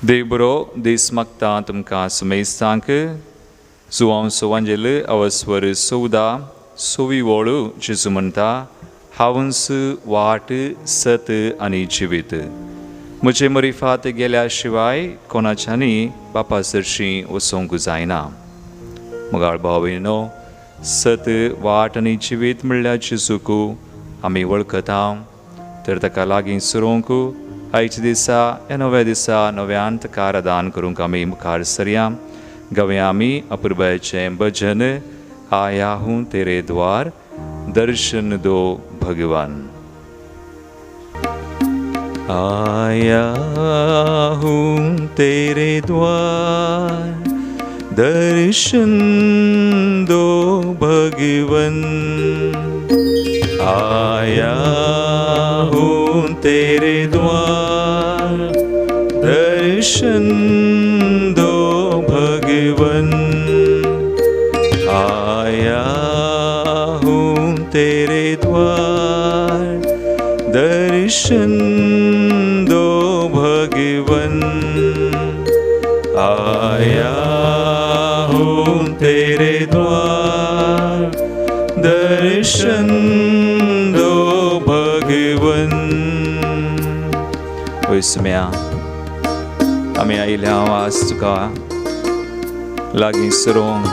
देव बरो दीस मागता तुमकां सुमेस्तांक. जुवांव सोवांजेल अवस्वर 14 सवी वळ जेजू म्हणटा, हांवूच वाट सत आनी जिवीत, म्हजे मरिफात गेल्या शिवाय कोणाच्यानी बापा सरशीं वचोंक जायना. मोगाळ भाव भयणीनो, सत वाट आनी जिवीत म्हणल्यार जेजूक आमी वळखता, तर ताका लागीं सरोवंक आयच्या दिसा ह्या नव्या दिसा नव्यान ताका आराधन करूंक आमी मुखार सरया. गावया आमी अपुरबायेचें भजन, आया हूँ तेरे द्वार दर्शन दो भगवान. आया हूँ तेरे द्वार दर्शन दो भगवन, आया हूँ तेरे द्वार दर्शन दो भगवन, आया हूँ तेरे द्वार दर्शन दो भगवन, आया हूँ तेरे द्वार दर्शन दो भगवन. वयसम्या आमी आयल्या आज तुका लागीं सरोवंक,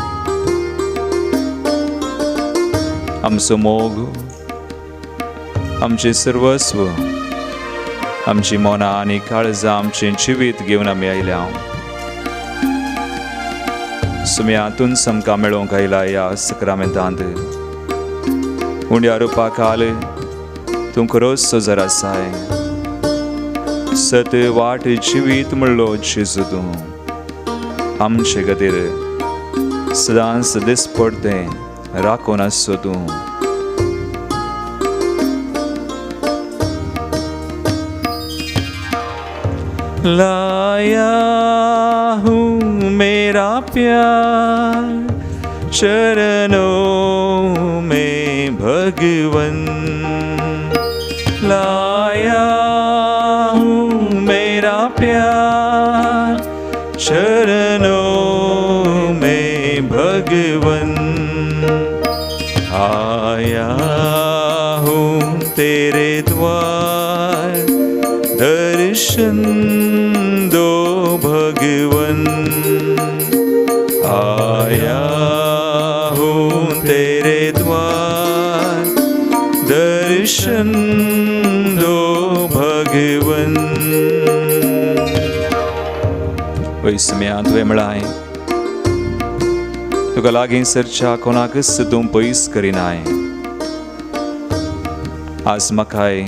आमचो मोग, आमचें सर्वस्व, आमची मनां आनी काळजां, आमचें जिवीत घेवन आमी आयल्या. सुम्या तूंच आमकां मेळोवंक आयला ह्या सक्रामेंतांत. उंड्या रुपा काल तूं खरोच जर आसाय, सत वाट जिवीत म्हणलो जेजू तूं आमचे खातीर सदांच दिसपडतें राखून आसचो तूं. लाया हूँ मेरा प्यार चरणों में भगवन, लाया हूँ मेरा प्यार चरणों में भगवन, आया हूँ तेरे द्वार दर्शन दो भगवन, आया हूँ तेरे द्वार दर्शन दो भगवन. वैसम्या तुवें म्हळाय, तुका लागीं सरच्या कोणाकच तूं पयस करिनाय. आज म्हाकाय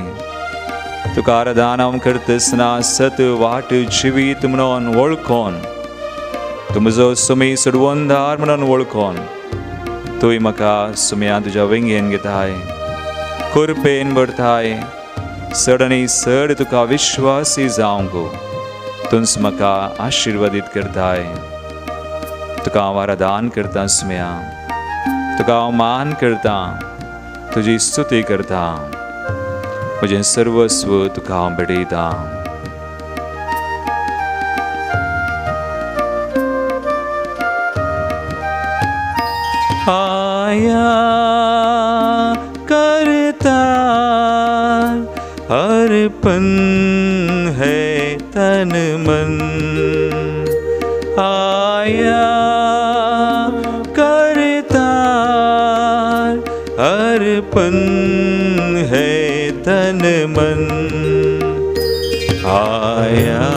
तुका आराधन हांव करतना सत वाट जिवीत म्हणून वळखोन, तूं म्हजो सुमी सोडवंदार म्हणून वळखोन तूंय म्हाका सुम्या तुज्या वेंगेन घेताय, कुरपेन भरताय, चड आनी चड तुका विश्वासी जावंक तूंच म्हाका आशिर्वादीत करताय. तुका हांव आराधन करतां सुम्या, तुका हांव मान करतां, तुजी स्तुती करतां, म्हजें सर्वस्व तुका हांव भेटयतां. आया करता अर्पण है तन मन, आया करता अर्पण है तन मन, आया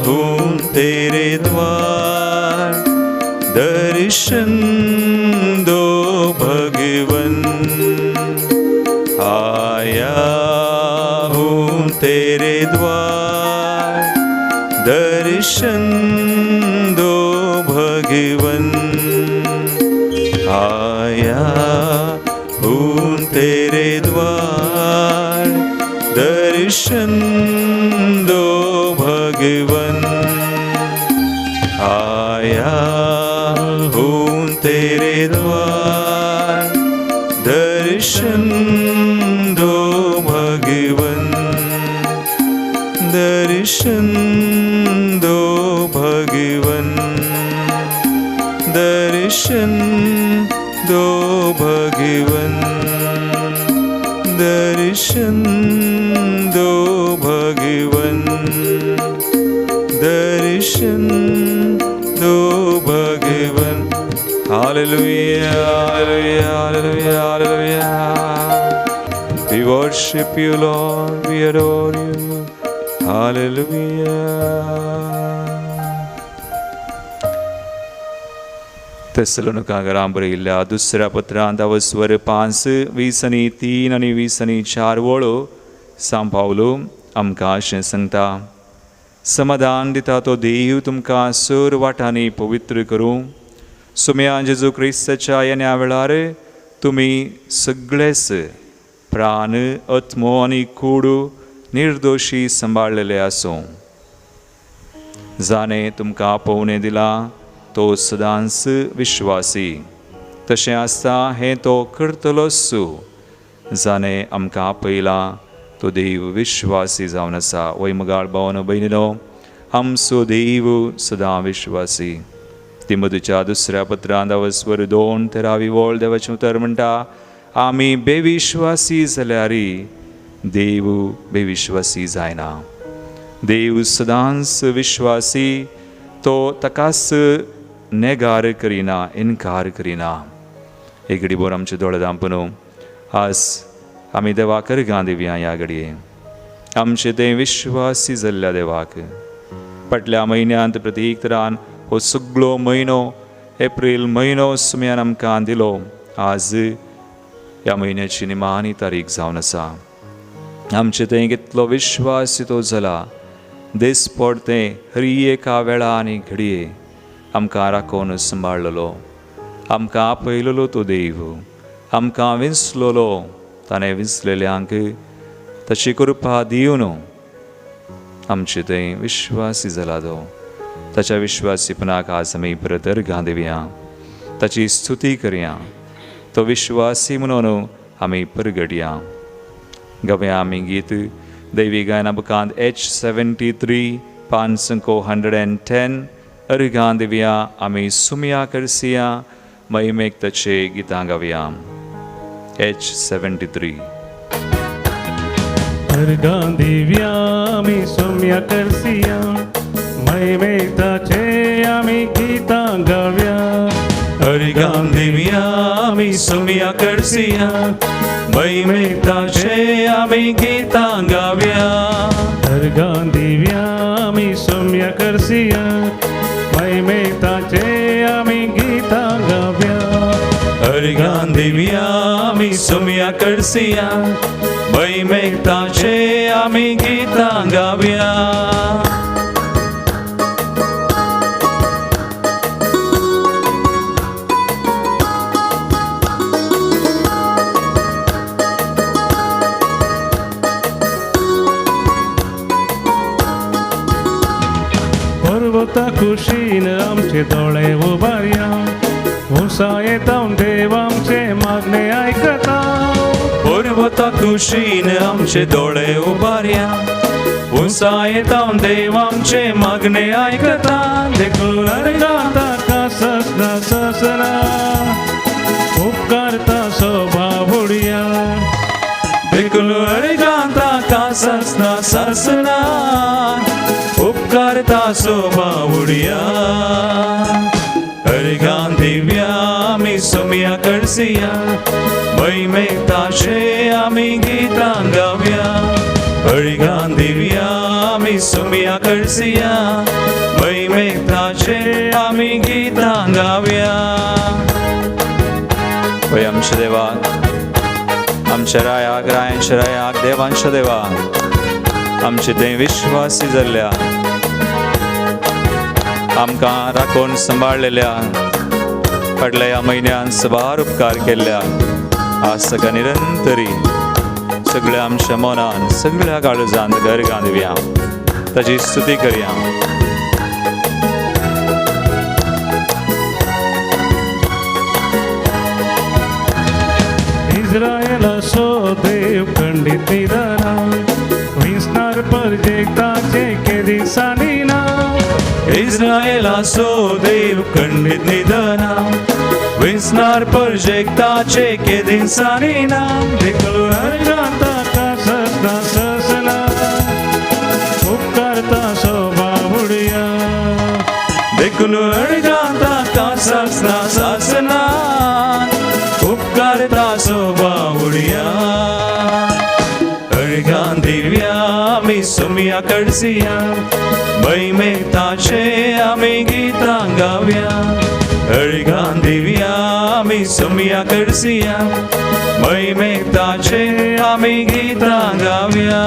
हूँ तेरे द्वार दर्शन दो भगवन, आया हूँ तेरे द्वार दर्शन दो भगवन, आया हूँ तेरे द्वार दर्शन दो भगवन, आया हूँ तेरे द्वार दर्शन दो भगवन, दर्शन दर्शन दो भगवन, दर्शन दो भगवन, दर्शन दो भगवन। Hallelujah, hallelujah, hallelujah, hallelujah. We worship you, Lord. We adore you. Hallelujah. तेसलोनिका घरां बरयल्ल्या दुसऱ्या पत्रांत अवस्वर 5 20:3 आनी 20:4 वळो सांव पावलो आमकां अशें सांगता, समाधान दिता तो देव तुमकां सर वाटांनी पवित्र करूं। सुम्या जेजू क्रिस्ताच्या येण्या वेळार तुमी सगळेच प्राण, आत्मो आनी कूड निर्दोशी सांबाळलेले आसूं। जाणें तुमकां आपोवणें दिलां तो सदांच विश्वासी, तशें आसता हें तो करतलोच। जाणें आमकां आपयलां तो देव विश्वासी जावन आसा। वय मगाळ भावनो भयणीनो, आमचो देव सदां विश्वासी। तिमोथीच्या दुसऱ्या पत्रांत अवस्वर 2 13 वळ देवाचें उतर म्हणटा, आमी बेविश्वासी जाल्यार देव बेविश्वासी जायना। देव सदांच विश्वासी, तो ताकाच नेगार करिना, इनकार करिना। एक घडी भर आमचे दोळे धांपून आज आमी देवाक अर्गां दिवया। ह्या घडये आमचे ते विश्वासी जाल्ल्या देवाक फाटल्या म्हयन्यांत प्रत्येक तरान हो सगळो म्हयनो एप्रील म्हयनो सुम्यान आमकां दिलो। आज ह्या म्हयन्याची निमाणी तारीख जावन आसा। आमचे थंय कितलो विश्वास तो जाला, दीस पडतें हर एका वेळा आनी घडये आमकां राखून सांबाळलेलो, आमकां आपयलेलो तो देव, आमकां विंचलोलो, ताणें विंचलेल्यांक ताची कृपा दिवन आमचे थंय विश्वासी जाला तो। ताच्या विश्वासीपणाक आज आमी परत अर्गां दिवया, ताची स्तुती करया, तो विश्वासी म्हणून आमी परगटया। गवया आमी गीत दैवी गायना बुकांत H73 510 अर्गां दिवया। आमी सुमया करसिया महिमेक ताचे गितां गावया। H73 अर्गां दिवया आमी सुमया करसिया महिमेक ताचे आमी गितां गावया। अर्गां दिवया आमी सुमया करसिया महिमेक ताचे आमी गितां गावया। अर्गां दिवया आमी सुमया करसिया महिमेक ताचे आमी गितां गावया। अर्गां दिवया आमी सुमया करसिया महिमेक ताचे आमी गितां गावया। पर्वता कुशीन आमचे दोळे उबारया, उंचायेंत देव आमचे मागणे आयकता। पर्वता कुशीन आमचे दोळे उबारया, उंचायेंत देव आमचे मागणे आयकता। देखून अर्गां ताका ससना ससना उपकारता सोबा उडया। देखून अर्गां ताका ससना ससना उपकारता सोबा उडया। अर्गां दिवया आमी सुमया करसिया महिमेक ताचे आमी गितां गावया। अर्गां दिवया आमी सुमया करसिया महिमेक ताचे आमी गितां गावया। पळय आमच्या देवाक, आमच्या रायाक, रायांच्या रायाक, देवांच्या देवाक आमचे ते विश्वासी जाल्ल्या, आमकां राखून सांबाळलेल्या, फाटल्या ह्या म्हयन्यान साबार उपकार केल्ल्या आज ताका निरंतरी सगळ्या आमच्या मनान सगळ्या काळजान अर्गां दिवया, ताची स्तुती करया। इस्रायलाचो देव खंडीत निदाना, विंचणार परजेक ताचे केदिसांनी ना। इस्रायलाचो देव खंडीत निदाना, विसनार परजेकताचे केदिनसानी ना देखून अर्गां ताका ससना ससना उपकारता सोबावुडया. देखून अर्गां ताका सासना सासना उपकारता सोबावुडया. अर्गां दिव्या आमी सोमया कडसिया महिमेताचे आमी गितां गावया. अर्गां दिव्या आमी सोमया कडसिया महिमेताचे आमी गितां गावया.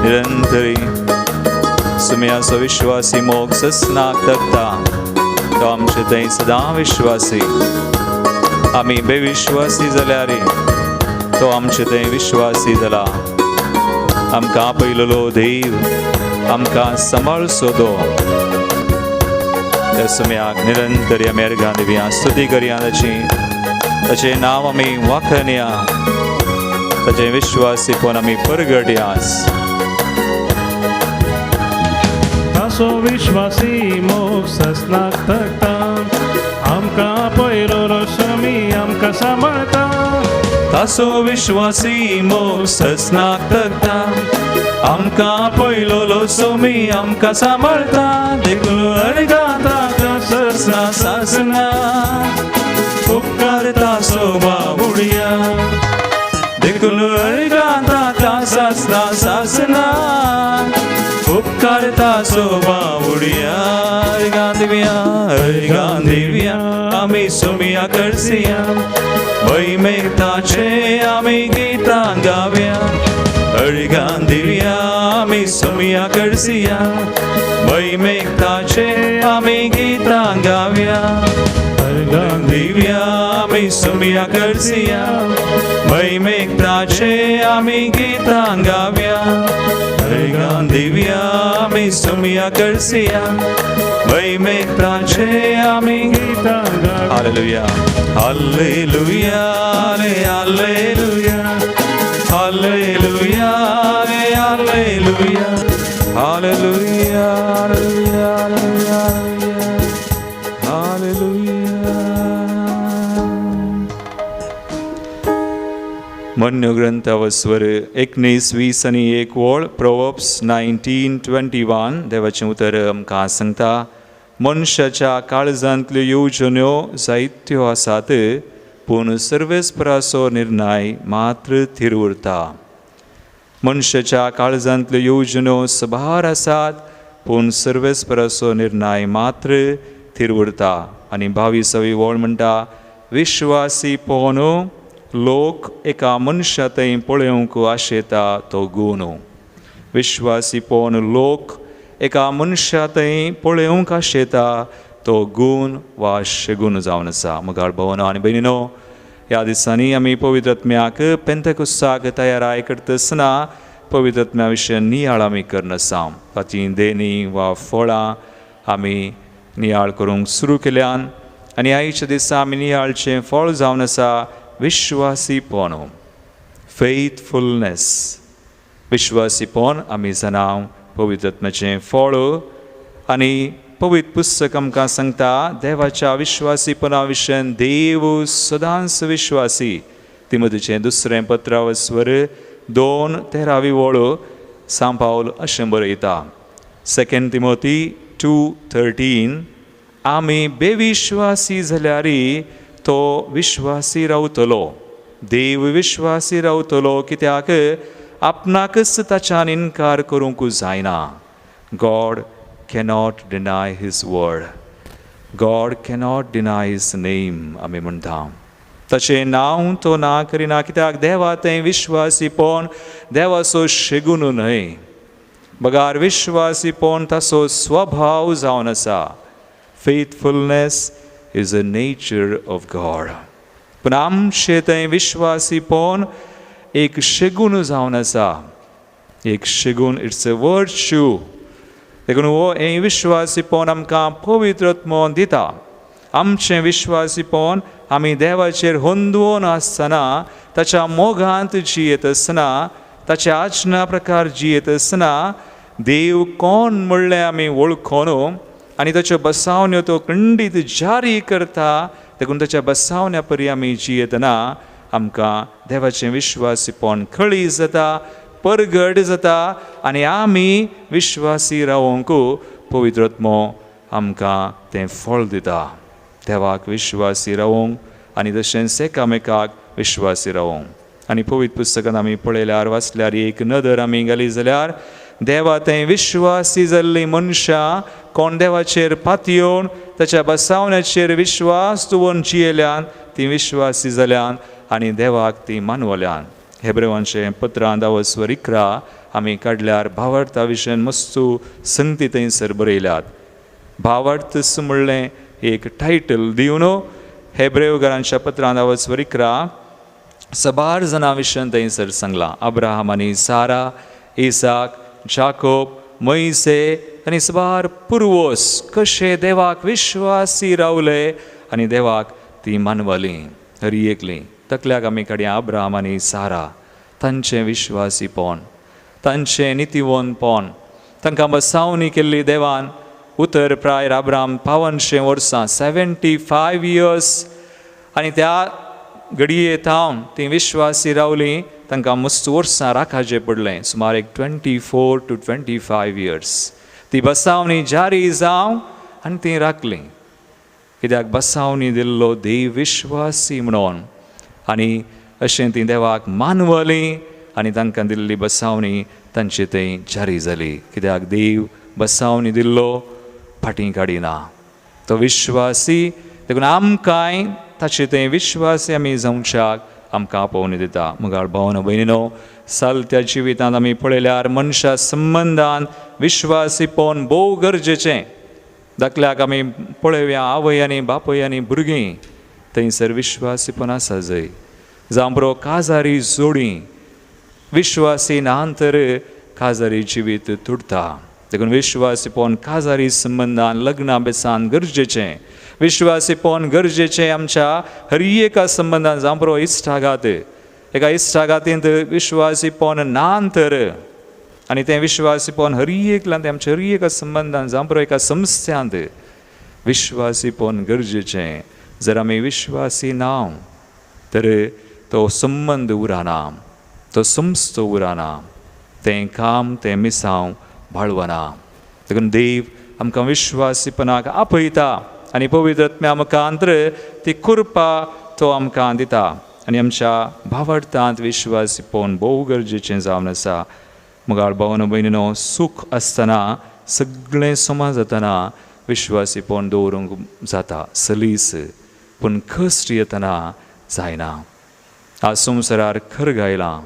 निरंतरी सुमयाचो विश्वासी मोग ससनाक तगता तो आमचे थंय सदां विश्वासी. आमी बेविश्वासी जाल्यार तो आमचे थंय विश्वासी जाला. आमकां आपयलेलो देव आमकां सांबाळचो तो. त्या सुमयाक निरंतर आमी अर्गां दिवया, स्तुती करया ताची, ताचें नांव आमी वाखणया, ताचें विश्वासीपण आमी परगटयास. तासो विश्वासी मोग ससनाक तगता आमकां पयलो समी आमकां सांबाळता. तासो विश्वासी मोग ससनाक तगता आमकां पयलोलो सोमी आमकां सांबाळता. देखून अर्गां ताका ससना सासना उपकारता सोबावुडया. देखून अर्गां ताका सासना सासना उपकारता सोबावुडया. अर्गां दिव्या अर्गां दिव्या आमी सोमिया करसिया महिमेताचे आमी गितां गावया. अर्गां दिव्या आमी सोमिया करसिया महिमेताचे आमी गितां गावया. अर्गां दिव्या आमी सोमिया करसिया महिमेताचे आमी गितां गावया. अर्गां दिव्या आमी सोमिया करसिया महिमेताचे आमी गितां गावया. Hallelujah, hallelujah, hallelujah, hallelujah, hallelujah, hallelujah, hallelujah, hallelujah. मन्य ग्रंथावस्वर 19, 20 आनी 1 वळ, प्रोवर्ब्स 19:21 देवाचें उतर आमकां सांगता, मनशाच्या काळजांतल्यो येवजण्यो जायत्यो आसात पूण सर्वेस्पराचो निर्णय मात्र थीर उरता. मनशाच्या काळजांतल्यो येवजण्यो सभार आसात पूण सर्वेस्पराचो निर्णय मात्र थीर उरता. आनी 22वी वळ म्हणटा, विश्वासी पोवन लोक एका मनशा थंय पळोवंक आशेता तो गूण. विश्वासी पोवन लोक एका मनशा थंय पळोवंक आशेता तो गूण वा शगून जावन आसा. मुखार भोवनो आनी भयणीनो, ह्या दिसांनी आमी पवित्र आत्म्याक पेंतेकुस्ताक तयाराय करतासतना पवित्र आत्म्या विशय नियाळ आमी करनासा. ताची देणी वा फळां आमी नियाळ करूंक सुरू केल्यान आनी आयच्या दिसा आमी नियाळचें फळ जावन आसा विश्वासीपण, फेथफुलनेस. विश्वासीपण आमी जाणां पवित्र आत्म्याचें फळ. आनी पवित्र पुस्तक आमकां सांगता देवाच्या विश्वासीपणा विशयान देव सदांच विश्वासी. तिमोथीचें दुसरें पत्रावस्वर 2:13 वळ सांव पावल अशें बरयता, 2 तिमोथी 2:13, आमी बेविश्वासी जाल्यार तो विश्वासी रावतलो. देव विश्वासी रावतलो कित्याक आपणाकच ताच्यान इनकार करूंक जायना. God cannot deny his word, God cannot deny his name आमी म्हणटा. ताचें नांव तो ना करिना कित्याक देवा तें विश्वासीपण देवाचो शेगून न्हय, बगार विश्वासीपण ताचो स्वभाव जावन आसा. Faithfulness is a nature of God. पूण आमचें तें विश्वासीपण एक शेगून जावन आसा, एक शेगून, it's a virtue. देखून हो हें विश्वासीपण आमकां पवित्र आत्मो दिता. आमचें विश्वासीपण आमी देवाचेर होंदवून आसतना, ताच्या मोगांत जियेत आसतना, ताच्या आज्ञा प्रकार जियेत आसतना देव कोण म्हणलें आमी वळखून आनी ताच्यो बसावण्यो तो खंडीत जारी करता देखून ताच्या बसावण्या परी आमी जियेतना आमकां देवाचें विश्वासीपण खळी जाता, परगट जाता आनी आमी विश्वासी रावंक पवित्र आत्मो आमकां तें फळ दिता. देवाक विश्वासी रावोंक आनी तशेंच एकामेकाक विश्वासी रावोंक. आनी पवित्र पुस्तकांत आमी पळयल्यार वाचल्यार एक नदर आमी घाली जाल्यार देवा थंय विश्वासी जाल्लीं मनशां कोण देवाचेर पातयेवन ताच्या बसावण्याचेर विश्वास दवरून जियेल्यान तीं विश्वासी जाल्यान आनी देवाक तीं मानवल्यान. हेब्रेवांचें पत्रां 10:11 आमी काडल्यार भावार्था विशयन मस्तू संगती थंयसर बरयल्यात. भावार्थ म्हणलें एक टायटल दिवन हेब्रेवकारांच्या पत्रां 10:11 सबार जाणां विशयन थंयसर सांगलां. अब्राहम आनी सारा, इसाक, जाकोब, मोयसे आनी सबार पुर्वोस कशे देवाक विश्वासी रावले आनी देवाक ती मानवली. हरी एकली तकल्याक आमी काडया अब्राहम आनी सारा, तांचें विश्वासीपण, तांचें नितीवनपण, तांकां बसावणी केल्ली देवान. उतर प्रायर अब्राहम 500 वर्सां, 75 इयर्स, आनी त्या घडये थावन तीं विश्वासी रावलीं. तांकां मस्त वर्सां राखाचें पडलें, सुमार एक 24 to 25 years ती बसावणी जारी जावं आनी तीं राखलीं. कित्याक बसावणी दिल्लो देव विश्वासी म्हणून. आनी अशें तीं देवाक मानवलीं आनी तांकां दिल्ली बसावणी तांचे थंय जारी जाली. कित्याक देव बसावणी दिल्लो फाटीं काडिना, तो विश्वासी. देखून आमकांय ताचे थंय विश्वासी आमी जावच्याक आमकां आपोवणी दिता. मुगाळ भावन भयणीनो, सालत्या जिवितांत आमी पळयल्यार मनशा संबंदान विश्वासीपण भोव गरजेचें. दाखल्याक आमी पळोवया आवय आनी बापूय आनी भुरगीं, थंयसर विश्वासीपण आसा जंय. जावं बरो काजारी जोडी विश्वासी ना तर काजारी जिवीत तुटता. देखून विश्वासीपण काजारी संबंदान लग्ना बेसान गरजेचें. विश्वासीपण गरजेचें आमच्या हर एका संबंदान. जावं बरो इश्टागात, एका इश्टागातींत विश्वासीपण ना तर आनी तें विश्वासीपण हर एकल्यान तें आमच्या हर एका संबंदान, जावं बरो एका संस्थ्यांत विश्वासीपण गरजेचें. जर आमी विश्वासी ना तर तो संबंद उरना, तो संस्थो उरना, तें काम तें मिसांव बाळवना. देखून देव आमकां विश्वासीपणाक आपयता आनी पवित्र आत्म्या आमकां ती कृपा तो आमकां दिता. आनी आमच्या भावार्थांत विश्वासीपण भोव गरजेचें जावन आसा. मुगाळ भावन भयणीनो, सूख आसतना सगळें समा जातना विश्वासीपण दवरूंक जाता सलीस, पूण कश्ट येतना जायना. आज संवसारार खर गायलां,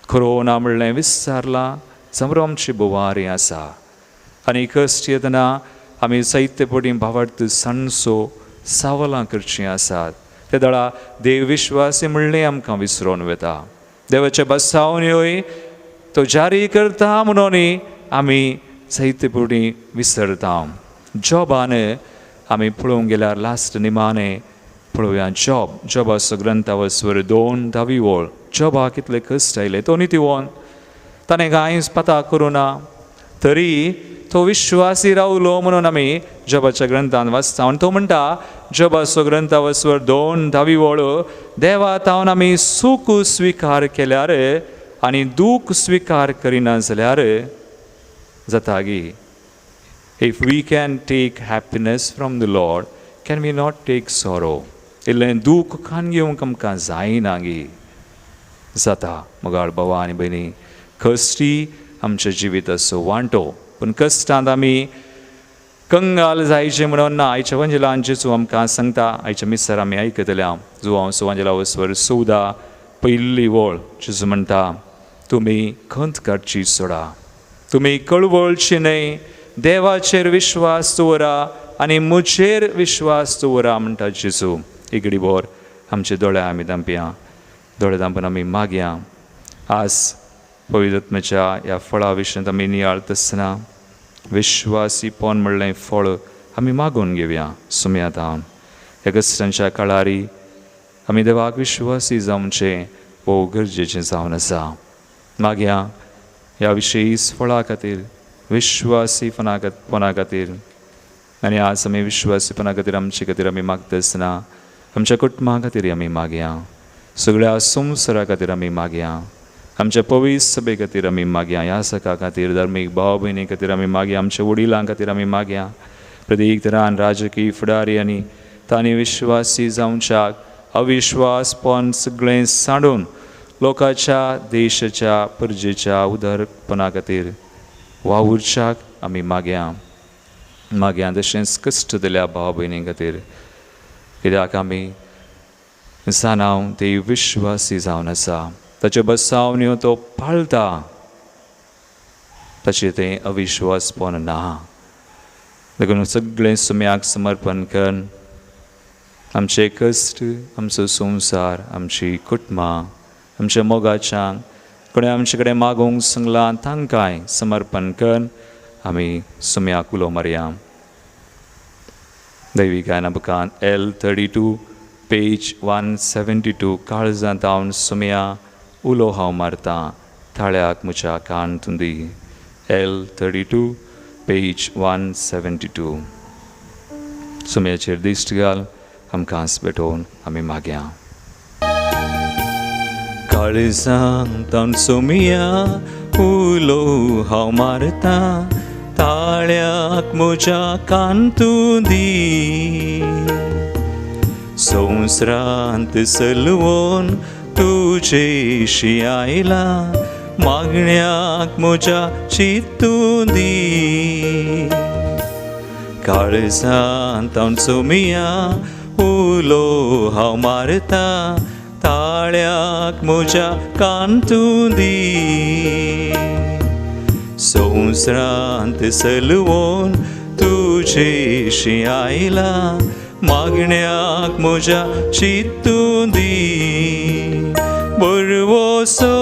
कोरोना म्हणलें विस्तारलां, समरो आमची बोवारी आसा. आनी कश्ट येतना आमी साहित्य पटी भावार्थ सांडसो सावलां करचीं आसात. ते दळा देव विश्वासी म्हणलें आमकां विसरोन वता. देवाचे बसावण्योय तो जारी करता म्हणून आमी साहित्य पटी विसरता. जॉबान आमी पळोवंक गेल्यार लास्ट निमाणे पळोवया जॉब, जॉबाचो ग्रंथावस्वर 2:10 वळ. जॉबाक कितले कश्ट आयले, तो नितीवन, ताणें कांयच पता करूं ना, तरी तो विश्वासी रावलो म्हणून आमी जॉबाच्या ग्रंथान वाचता. आनी तो म्हणटा जॉबाचो ग्रंथावस्वर 2:10 वळ, देवा तावन आमी सूख स्विकार केल्यार आनी दूख स्विकार करिना जाल्यार जाता गी. If we can take happiness from the Lord, can we not take sorrow? इल्लें दूख खान घेवंक आमकां जायना गी जाता. मुगाळ भावा आनी भयणी, कश्टी आमच्या जिविताचो वांटो, पूण कश्टांत आमी कंगाल जायचें म्हणून ना. आयच्या वंजेलान जेजू आमकां सांगता, आयच्या मिसार आमी आयकतले. जुवांव सुवांजेला वस्वर 14 पयली वळ जेजू म्हणटा, तुमी खंत काडची सोडा, तुमी कळवळची न्हय, देवाचेर विश्वास दवरा आनी म्हजेर विश्वास दवरा म्हणटा जेजू. इगडी बोर आमचे दोळे आमी धांपया, दोळे धांपून आमी मागया. आज पवित्र आत्म्याच्या ह्या फळा विशयांत आमी नियाळत आसतना विश्वासीपण म्हणलें फळ आमी मागून घेवया. सुमयात हांव ह्या कश्टांच्या काळारी आमी देवाक विश्वासी जावचें भोव गरजेचें जावन आसा. मागया ह्या विशयी फळा खातीर, विश्वासीपणा खातीर. आनी आज आमी विश्वासीपणा खातीर आमचे खातीर आमी मागता आसतना आमच्या कुटुंबा खातीर आमी मागया, सगळ्या संवसारा खातीर आमी मागया, आमच्या पवित्र सभे खातीर आमी मागया, ह्या सका खातीर, धार्मीक भाव भयणी खातीर आमी मागया, आमच्या वडिलां खातीर आमी मागया, प्रत्येक तरान राजकीय फुडारी आनी तांणी विश्वासी जावच्याक अविश्वासपण सगळें सांडून लोकांच्या देशाच्या परजेच्या उदरपणा खातीर वावुरच्याक आमी मागया मागया. तशेंच कश्ट दिल्या भाव भयणी खातीर, कित्याक आमी जाणाव ते विश्वासी जावन आसा, ताच्यो बसावण्यो तो पाळटा, ताचें तें अविश्वासपण ना. देखून सगळें सुम्याक समर्पण करून आमचे कश्ट, आमचो संवसार, आमची कुटुंबां, आमच्या मोगाच्यांक कोणें आमचे कडेन मागूंक सांगलां तांकांय समर्पण करून आमी सुम्याक उलो मारया. दैवी गायना बुकान L32 page 172 काळजांत हांव सुम्या उलो हांव मारता थाळ्याक म्हज्या कान तुंदी. L32 page 172. सुम्याचेर दिश्ट घाल, आमकां पेटोवन आमी मागया. काळजांत हांव सुम्या उलो हांव मारता ताळ्याक म्हज्या कान तूं दी, संवसारांत सलवून तुजेशी आयला मागण्याक म्हज्या चिंतूं दी. काळजांत हांव सुम्या उलो हांव मारता ताळ्याक म्हज्या कान तूं दी, संवसारांत सलवून तुजेशी आयला मागण्याक म्हज्या चिंतूं दी. बरवसो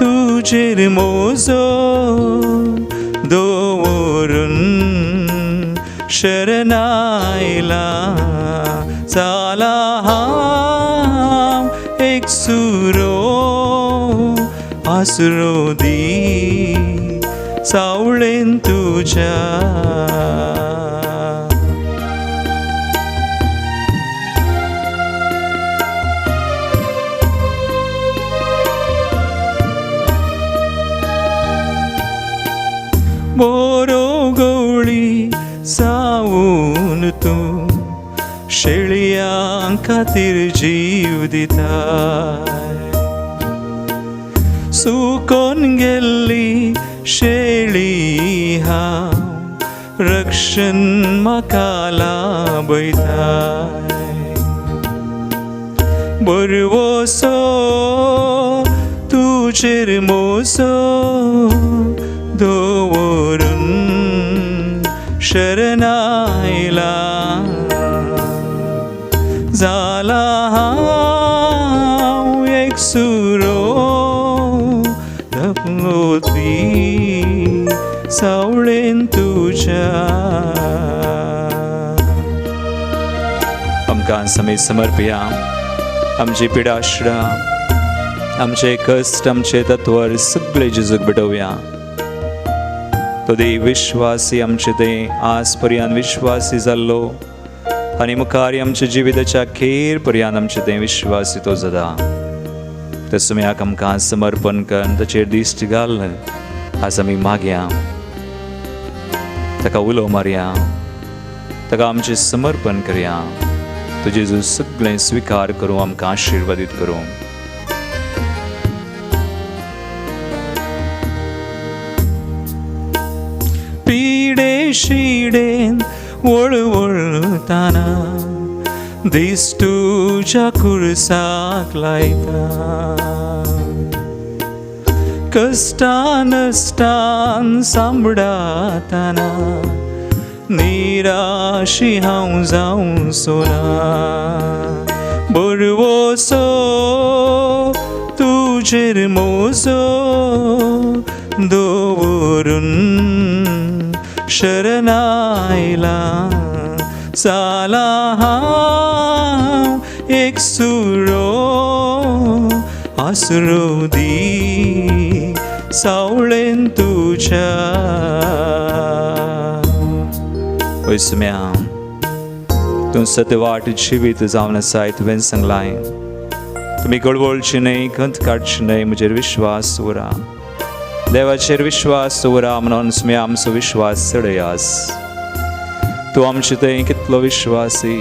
तुजेर म्हजो दवरून शरणायला जाला हांव एक सुरो आसरो दी सावळेन तुज्या. बरो गवळी जावन तूं शेळयां खातीर जीव दिताय, सुकोन गेल्ली शेळी हांव रक्षण म्हाका लाभयताय. बरवसो तुजेर म्हजो दवरून शरणायला जाला हांव एक सुरो दी सावळेन तुज्या. आमकां समेत समर्पया आमची पिडाश्रा, आमचे कश्ट, आमचे तत्वर सगळे जेजूक भेटोवया. तो देव विश्वासी आमचे ते आज पर्यंत विश्वासी जाल्लो आनी मुखार आमच्या जिविताच्या खेर पर्यंत आमचे ते विश्वासी तो जाता. त्या सुम्याक आमकां समर्पण करून ताचेर दिश्ट घाल आज आमी मागया, ताका उलो मारया, ताका आमचें समर्पण करया. तो जेजू सगळें स्विकार करूं, आमकां आशिर्वादीत करूं. पिडे शिडेन वळवळताना दीस तुज्या कुर्साक लायता, कश्टान नश्टान सांबडातना निराशी हांव जावं सोना. बरवसो तुजेर म्हजो दवरून शरणायला जाला हांव एक सुरो आसरो दी सावळेन तुज्या. वय सुम्या तूं सतवाट जिवीत जावन आसाय तुवें सांगलाय तुमी गळवळची न्हय खंत काडची न्हय म्हजेर विश्वास दवरा देवाचेर विश्वास दवरा म्हणून तुमी आमचो विश्वास चडयास तूं आमचे थंय कितलो विश्वासी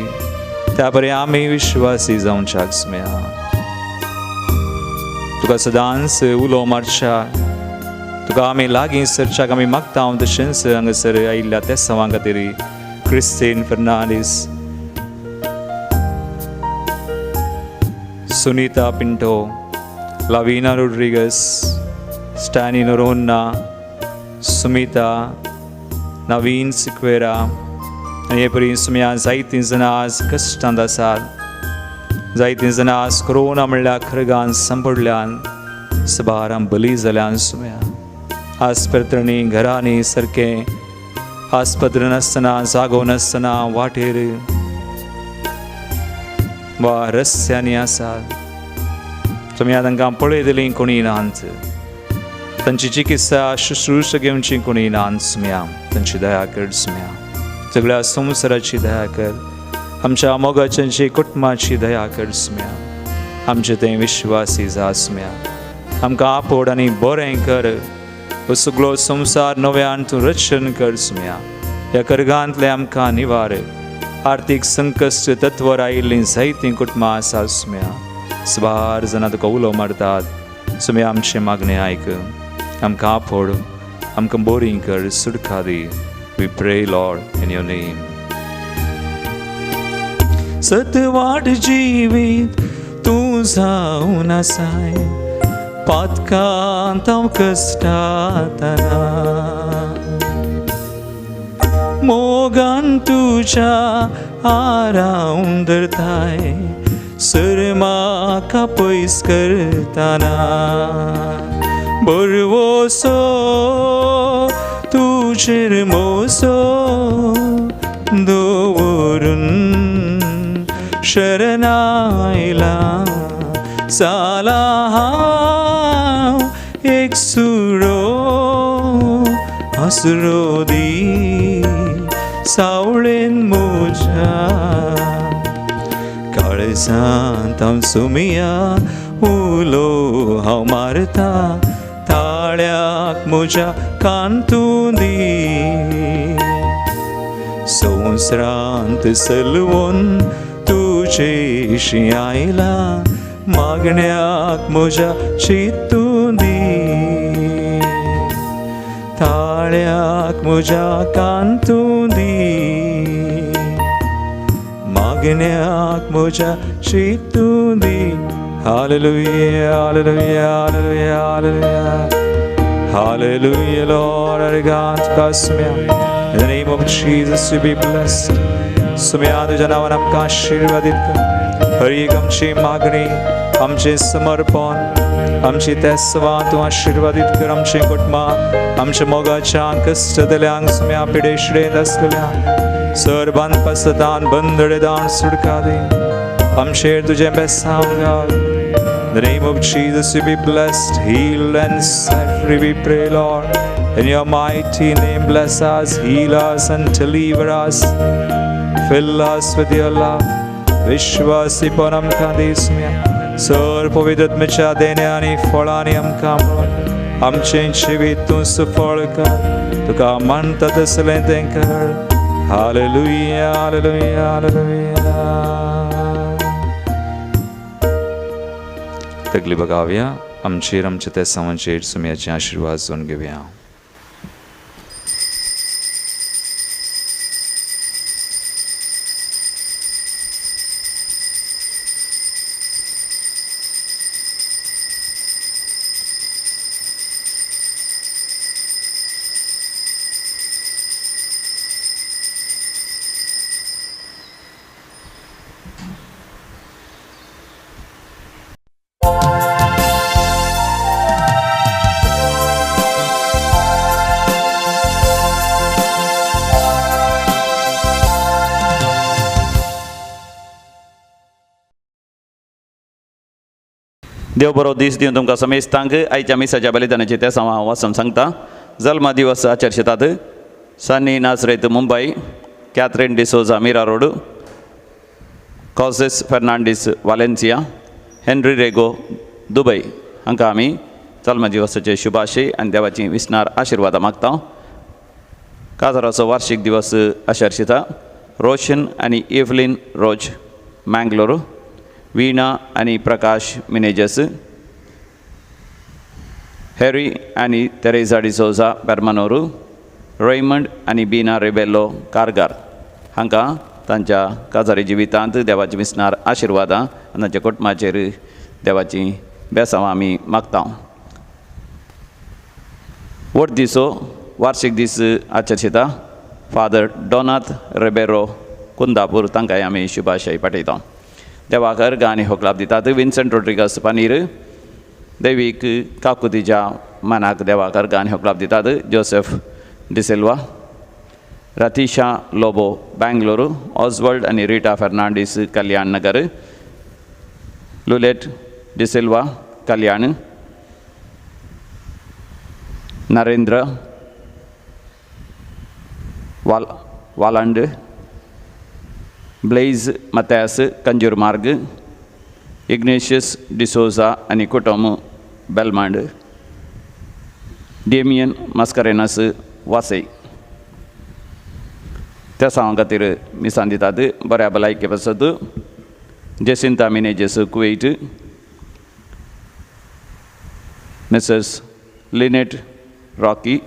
त्या बरें आमी विश्वासी जावच्याक सुम्या तुका सदांच उलो मारच्या तुका आमी लागीं सरच्याक आमी मागता हांव तशेंच हांगासर आयिल्ल्या त्या सवां खातीर Christine Fernandes Sunita Pinto Lavina Rodrigues Stany Noronha Sumita Naveen Sequeira आनी हे परी सुम्या जायतीं जाणां आज कश्टांत आसात जायतीं जाणां आज कोरोना म्हणल्यार खरगान सांपडल्यान सबारां बली जाल्यान सुम्या आस्पत्रणी घरांनी सारकें आस्पत्र नासतना जागो नासतना वाटेर वा रस्त्यांनी आसात तुमी तांकां पळयतलीं कोणी नाच तांची चिकित्सा शुश्रूष घेवची कोणी नाच सुम्या तांची दया कर सुम्या सगळ्या संवसाराची दया कर आमच्या मोगाच्यांची कुटुंबाची दया कर सुम्या आमचे ते विश्वासी जा सुम्या आमकां आपोड आनी बरें कर हो सगळो संवसार नव्यान तूं रक्षण कर सुम्या ह्या करगांतलें आमकां निवार आर्थीक संकश्ट तत्वर आयिल्लीं जायतीं कुटुंबां आसा सुम्या सुमार जाणां तुका उलो मारतात सुम्या आमचें मागणें आयक आमकां आपोड आमकां बोरींग कर सुटका दी. We pray, Lord, in your name. सतवाट जिवीत तूं जावन आसाय पातकांत हांव कश्टातना मोगान तुज्या आरावन धरताय सर म्हाका पयस करतना बरवसो तुजेर मोसो दवरून शरणायला जाला हांव एक सुरो आसरो दी सावळेन म्हज्या काळजांत हांव सुमिया उलो हांव मारता ताळ्याक म्हज्या कान तूं दी संवसारांत सलवून तुजेशी आयला मागण्याक म्हज्या चिंतूं दी ताळ्याक म्हज्या कान तूं दी मागण्याक म्हज्या चिंतूं दी. Hallelujah, hallelujah, hallelujah, hallelujah. Hallelujah, Lord, our God, Kasmya. In the name of Jesus, you be blessed. सुम्या तुझ्या नांवान आमकां आशिर्वादीत कर. हर एक आमची मागणी आमचें समर्पण आमची तेसवां तूं आशिर्वादीत कर. आमचें कुटुंबां आमच्या मोगाच्या कश्टतल्यांक सुम्या पिडेशिडेंत आसलेल्यांक सर बांदपासतान बंदडेदान सुटका दी. आमचेर तुजें बेसांव घाल. In the name of Jesus, you be blessed, healed, and set free, we pray, Lord. In your mighty name, bless us, heal us, and deliver us. Fill us with your love. विश्वासीपण आमकां दी सुम्या sir पवित्रत्मेच्या देण्या आनी फळांनी आमकां मेळ. आमचें जिवीत तूं सुफळ कर तुका मानता तसलें तें कर. Hallelujah, hallelujah, hallelujah. तकली बघावया आमचेर आमच्या त्या समांचेर सुम्याचे आशिर्वाद जोन घेवया. देव बरो दीस दिवन तुमकां समेस्तांक आयच्या मिसाच्या बलिदानाचे त्या हांव वाचून सांगता. जल्मा दिवस आचरशेतात Sunny Nazareth Mumbai, Catherine D'Souza Mira road, Causes Fernandes Valencia, Henry Rego Dubai हांकां आमी जल्म दिवसाचे शुभाशय आनी देवाची विसनार आशिर्वादां मागता. काजाराचो वार्षिक दिवस आशर्शिता रोशन आनी इवलीन रोज मँगलोर, वीणा आनी प्रकाश मिनेजस, हॅरी आनी तेरेझा डिसोजा बेर्मानोरू, रेमंड आनी बीना रेबेलो कारगार हांकां तांच्या काजारी जिवितांत देवाची विसनार आशिर्वादां आनी तांच्या कुटुंबाचेर देवाची बेसांवां आमी मागता. व्हड दिसो वार्षिक दीस आचर्शिता फादर डोनाथ रेबेरो कुंदापूर तांकांय आमी शुभाशय पाठयता. देवाक अर्गां आनी होकलाप दितात. विन्संट रोड्रिगस पनीर दैवीक काकुतीच्या मानाक देवाक अर्गां आनी होकलाप दितात. जोसेफ डिसिल्वा, रतीशा लोबो बेंगलुरू, ऑजवर्ल्ड आनी रिटा फेर्नांडीस कल्याण नगर, लुलेट डिसिल्वा कल्याण, नरेंद्र वालंड, ब्लेज मत्यास कंजूरमार्ग, इग्नेशियस डिसोजा आनी कुटुंब बेलमांड, डेमियन मस्करेनस वासई. त्या सांगा खातीर मिसान दितात. बऱ्या भलायके पासत Jacinta Menezes Kuwait, Mrs Lynette Rocky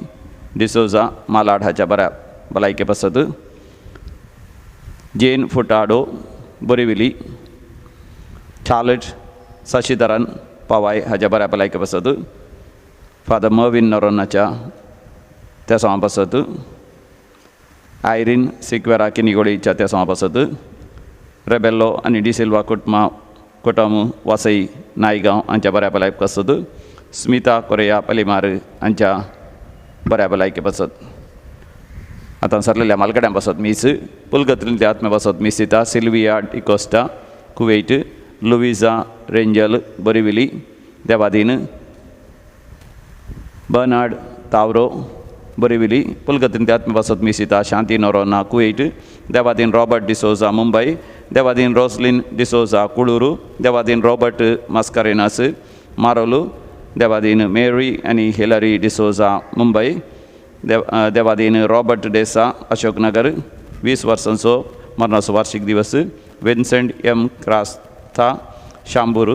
D'Souza Malad हाच्या बऱ्या भलायके पासत, जेन फुटाडो बोरिविली, चार्लट शशिधरन पवाय हाच्या बऱ्या भलायके पासत, फादर मर्विन नरोनाच्या त्या सांगा पासत, आयरीन सिक्वेरा किनिगोळीच्या त्या सांगा पासत, रेबेल्लो आनी डिसिल्वा कुटुंबा कुटुंब वासई नायगांव हांच्या बऱ्या भलायके पासत, स्मिता कोरेया पलिमार हांच्या बऱ्या भलायके पासत. आतां सरलेल्या मालगड्यां पासत मीस पुलगत्रींतल्या आत्म्या पासत मीस दिता. Silvia D'Costa Kuwait, Louisa Rangel Borivali, देवादीन बर्नार्ड तावरो बोरिविली, पुलगत्रींतल्या आत्म्या पासत मीस दिता. शांती नोरोना कुवेट, देवादीन रॉबर्ट डिसोजा मुंबय, देवादीन रोसलिन डिसोजा कुळुरू, देवादीन रॉबर्ट मस्करेनास मारोलू, देवादीन मेरी आनी हिलरी डिसोजा मुंबय, देवादीन रॉबर्ट डेसा अशोकनगर, 20 वर्सांचो मरणाचो वार्षिक दिवस, विन्सेंट एम क्रास्ता शांबूर,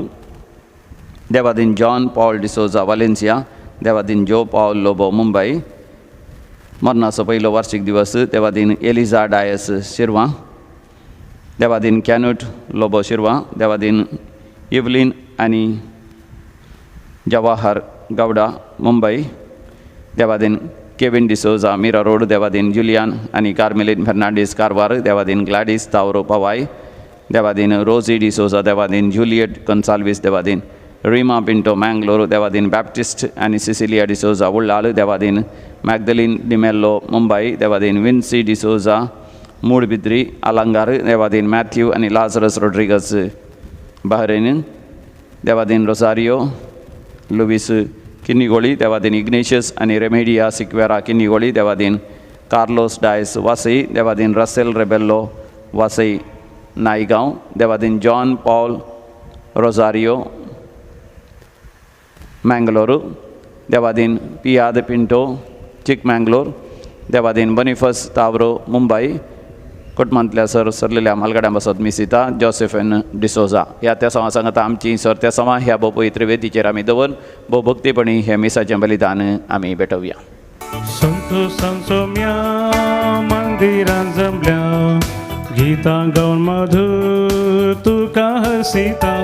देवादीन जॉन पॉल डिसोजा वालेन्सिया, देवादीन जो पॉल लोबो मुंबय, मरणाचो पयलो वार्षिक दिवस, देवादीन एलिजा डायस शिरवा, देवादीन कॅनूट लोबो शिरवा, देवादीन इवलीन आनी जवाहर गौडा मुंबय, देवादीन केविन डिसोजा मीरा रोड, देवादीन जुलियान आनी कार्मेलीन फेर्नांडीस कारवार, देवादीन ग्लॅडीस तावरो पवाय, देवादीन रोजी डिसोजा, देवादीन जुलियट गोन्साल्वीस, देवादीन रीमा पिंटो मँगलोर, देवादीन बॅप्टिस्ट आनी सिसिलिया डिसोजा उल्लाळ, देवादीन मॅगदलीन डिमेल्लो मुंबय, देवादीन विन्सी डिसोजा मूडबिद्री अलंगार, देवादीन मॅथ्यू आनी लाजरस रोड्रिगस बहरेन, देवादीन रोसारियो लुवीस किन्निगोळी, देवादीन इग्नेशियस आनी रेमेडिया सिक्वेरा किन्निगोळी, देवादीन कार्लोस डायस वासई, देवादीन रसेल रेबेल्लो वासई नायगांव, देवादीन जॉन पॉल रोजारियो मँगलोरू, देवादीन पियाद पिंटो चिकमँगलोर, देवादीन बनिफस तावरो मुंबय, कुटुंबांतल्या सर सरलेल्या म्हालगड्यां पासत मिसिता जोसेफन डिसोजा. ह्या त्या समा सांगता आमची सर त्या समा ह्या भोव पवित्र वेदीचेर आमी दवर भोव भक्तीपणी हे मिसाचें बलिदान आमी भेटोवया. संतोषांचो म्या मंदिरान जमल्या गीतां गावन मधुर तुका हसिता,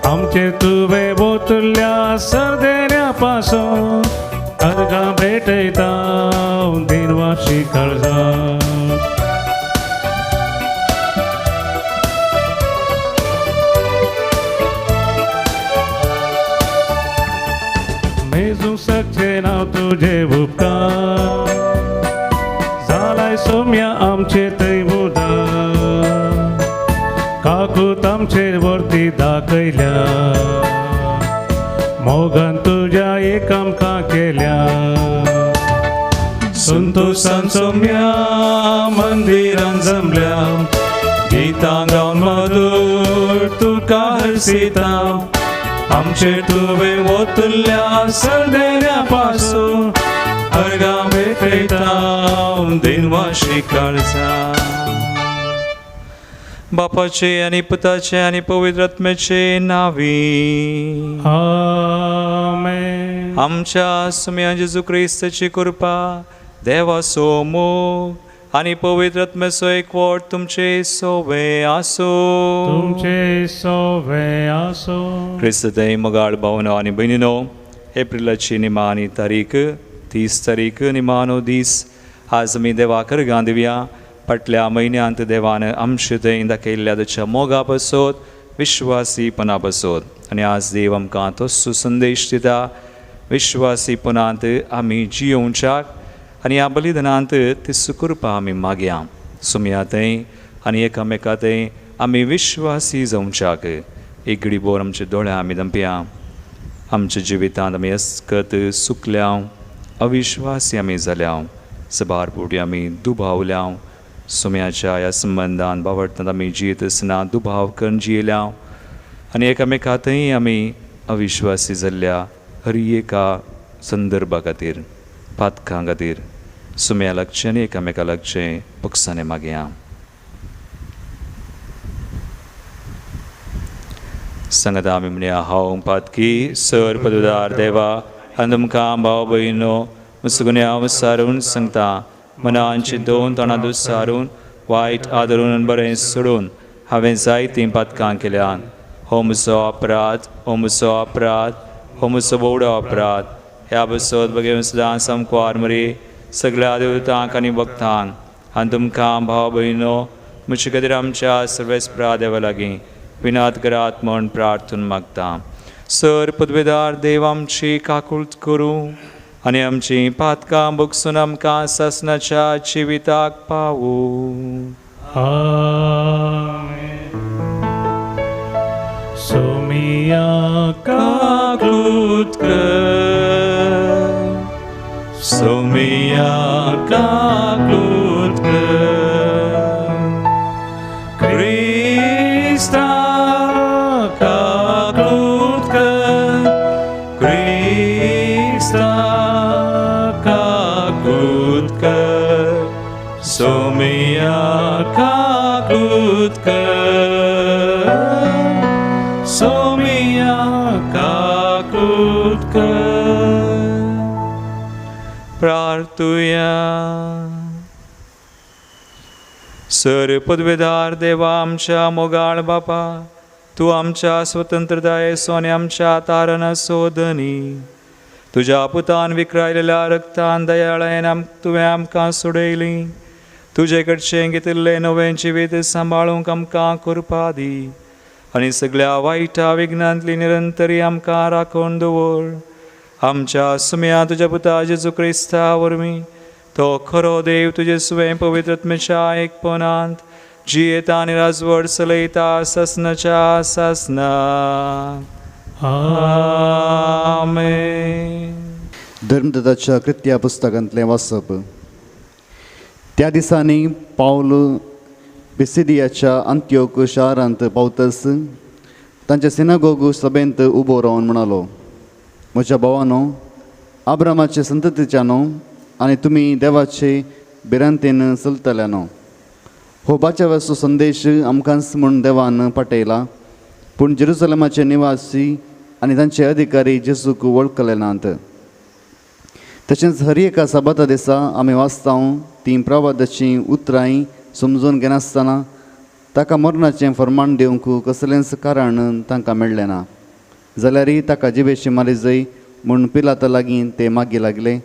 आमचे तुवें बोतल्या सरदेन्या पासून अर्गां भेटयता दिनवाशी काळजा. मेजूं शकचे नांव तुजे उपकार, जालाय सोम्या आमचे थंय उदार, काकूत आमचे वरती दाखयल्या, मोगान तुज्या एक आमकां केल्या. संतोषान सोम्या मंदिरान जमल्या गितां गावन मधूर तुका हरसिता आमचेर तुवें वतल्या सरदेऱ्या पासून अर्गां भेटयता दिनवाशी काळजा. बापाचे आनी पुताचे आनी पवित्र आत्म्याचे नावी. आमेन. आमच्या सुम्या जेजू क्रिस्ताची कृपा, देवाचो मोग आनी पवित्र आत्म्याचो एकवट तुमचे सोवे आसूं. तुमचे सोवे आसो. क्रिस्तय मोगाळ भावनो आनी भयणीनो, एप्रिलाची निमाणी तारीख, 30 तारीख, निमाणो दीस. आज आमी देवाक अर्गां दिवया फाटल्या म्हयन्यांत देवान आमचे थंय दाखयल्ल्या ताच्या मोगा पासत, विश्वासीपणा पासत. आनी आज देव आमकां तसो संदेश दिता, विश्वासीपणांत आमी जियोवच्याक आनी ह्या बलिदानांत ती सुकृपा आमी मागया. सुमया थंय आनी एकामेका थंय आमी विश्वासी जावच्याक. एक घडी भर आमच्या दोळ्या आमी दंपया. आमच्या जिवितांत आमी अस्कत सुकल्या, अविश्वासी आमी जाल्या, सबार फावटी आमी दुबावल्या. सुम्याच्या ह्या संबंदान बावडटात आमी जियेत आसतना दुबाव करून जियेल्या आनी एकामेका थंय आमी अविश्वासी जाल्ल्या. हर एका संदर्भा खातीर, पातकां खातीर सुम्या लागचें आनी एकामेका लागचें पक्षांनी मागया. सांगता आमी म्हणया, हांव पातकी सर पदुदार देवा आनी तुमकां भाव भयणो मुसगुन्या सारून सांगता, मनांची दोन तोंडां दुसारून, वायट आदरून बरें सोडून हांवें जायतीं पातकां केल्यान. हो म्हजो अपराध, हो म्हजो अपराध, हो म्हजो बोवडो अपराध. ह्या बसत बगे सदां सामकुवार मरी सगळ्या देवतांक आनी भक्तांक आनी तुमकां भाव भयणो म्हजे खातीर आमच्या सर्वेस्परा देवा लागीं विनाद करात म्हूण प्रार्थून मागता. सर पदवेदार देव आमची काकूळट करूं आनी आमची पातकां भोगसून आमकां सासणाच्या जिविताक पावूं. आमेन. सोमिया काकूत कर, सोमिया काकूत कर, क्रिस्ता काकूत कर, क्रिस्ता काकूत कर, सोमिया काकूत कर, सोमिया काकूत कर. प्रार्थुया. सर पदवेदार देवा आमच्या मोगाळ बापा, तूं आमच्या स्वतंत्रतायेचो आनी आमच्या तारणाचो धनी. तुज्या पुतान विक्रायलेल्या रक्तान दयाळायेन तुवें आमकां सोडयली. तुजे कडचें घेतिल्लें नवें जिवीत सांबाळूंक आमकां कृपा दी आनी सगळ्या वायटा विघ्नांतली निरंतरी आमकां राखून दवर. आमच्या सुम्या तुज्या पुता जेजू क्रिस्ता वरवीं, तो खरो देव तुजे सुवें पवित्र आत्म्याच्या एकपणांत जियेता आनी राजवट चलयता सासनाच्या सासना. आमेन. धर्मदत्ताच्या कृत्या पुस्तकांतलें वाचप. त्या दिसांनी पावल पिसिदियाच्या अंत्योक शारांत पावतच तांच्या सिनागोग सभेंत उबो रावन म्हणालो, म्हज्या भावानो, आब्रामाचे संततीच्यानो आनी तुमी देवाचे भिरांतेन चलतल्यानो, हो बाचावाचो संदेश आमकांच म्हूण देवान पाठयला. पूण जेरुसलमाचे निवासी आनी तांचे अधिकारी जेजूक वळखले नात. तशेंच हर एका सबाता दिसा आमी वाचता तीं प्रवादाचीं उतरांय समजून घेनासतना ताका मरणाचें फर्माण दिवंक कसलेंच कारण तांकां मेळ्ळें ना. जाल्यारय ताका जिबेशी मारी जाय म्हूण पिलाता लागीं ते मागी लागले.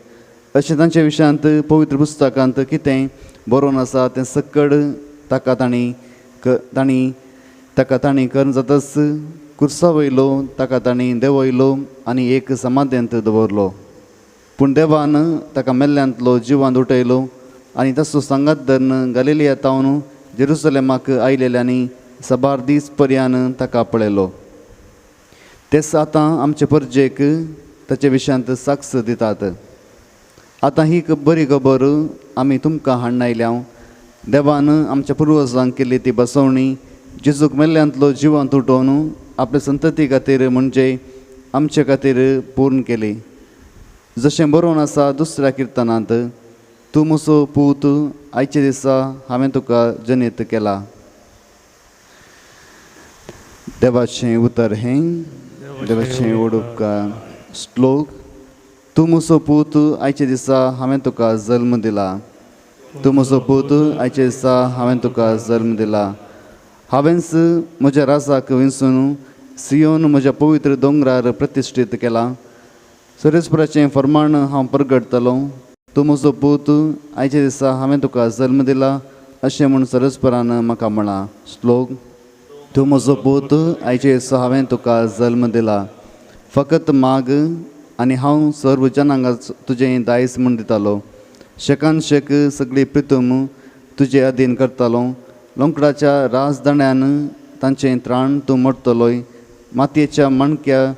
अशें तांच्या विशयांत पवित्र पुस्तकांत कितें बरोवन आसा तें सक्कड ताका तांणी तांणी ताका तांणी करून जातच कुर्सा वयलो ताका तांणी देंवयलो आनी एक समाधेंत दवरलो. पूण देवान ताका मेल्ल्यांतलो जिवान उठयलो आनी तसो सांगात धरून गालिलिया तावन जेरुसलेमाक आयलेल्यांनी साबार दीस पर्यान ताका पळयलो. तेच आतां आमचे परजेक ताचे विशयांत साक्ष दितात. आतां ही बरी खबर आमी तुमकां हाडून आयल्या. देवान आमच्या पुर्वजांक केल्ली ती बसवणी जेजूक मेल्ल्यांतलो जिवांत उठोवन आपले संतती खातीर म्हणजे आमचे खातीर पूर्ण केली. जशें बरोवन आसा दुसऱ्या किर्तनांत, तूं म्हजो पूत, आयच्या दिसा हांवें तुका जनीत केला. देवाचें उतर हें, देवाचें उपकार. श्लोक. तूं म्हजो पूत, आयच्या दिसा हांवें तुका जल्म दिला. तूं म्हजो पूत, आयच्या दिसा हांवें तुका जल्म दिला. हांवेंच म्हज्या राजाक विंचून सियोन म्हज्या पवित्र दोंगरार प्रतिश्ठीत केला. सरेस्पराचें फर्माण हांव परगटतलो. तूं म्हजो पूत, आयच्या दिसा हांवें तुका जल्म दिला अशें म्हूण सरस्परान म्हाका म्हळां. श्लोक. तूं म्हजो पूत, आयच्या दिसा हांवें तुका जल्म दिला. फकत माग आनी हांव सर्व जनांगाक तुजें दायज म्हूण दितालो. शेकान शेक सगळी प्रितम तुजे अधीन करतालो. लोंकडाच्या राजदण्यान तांचें त्राण तूं मोडटलोय. मातयेच्या माणक्या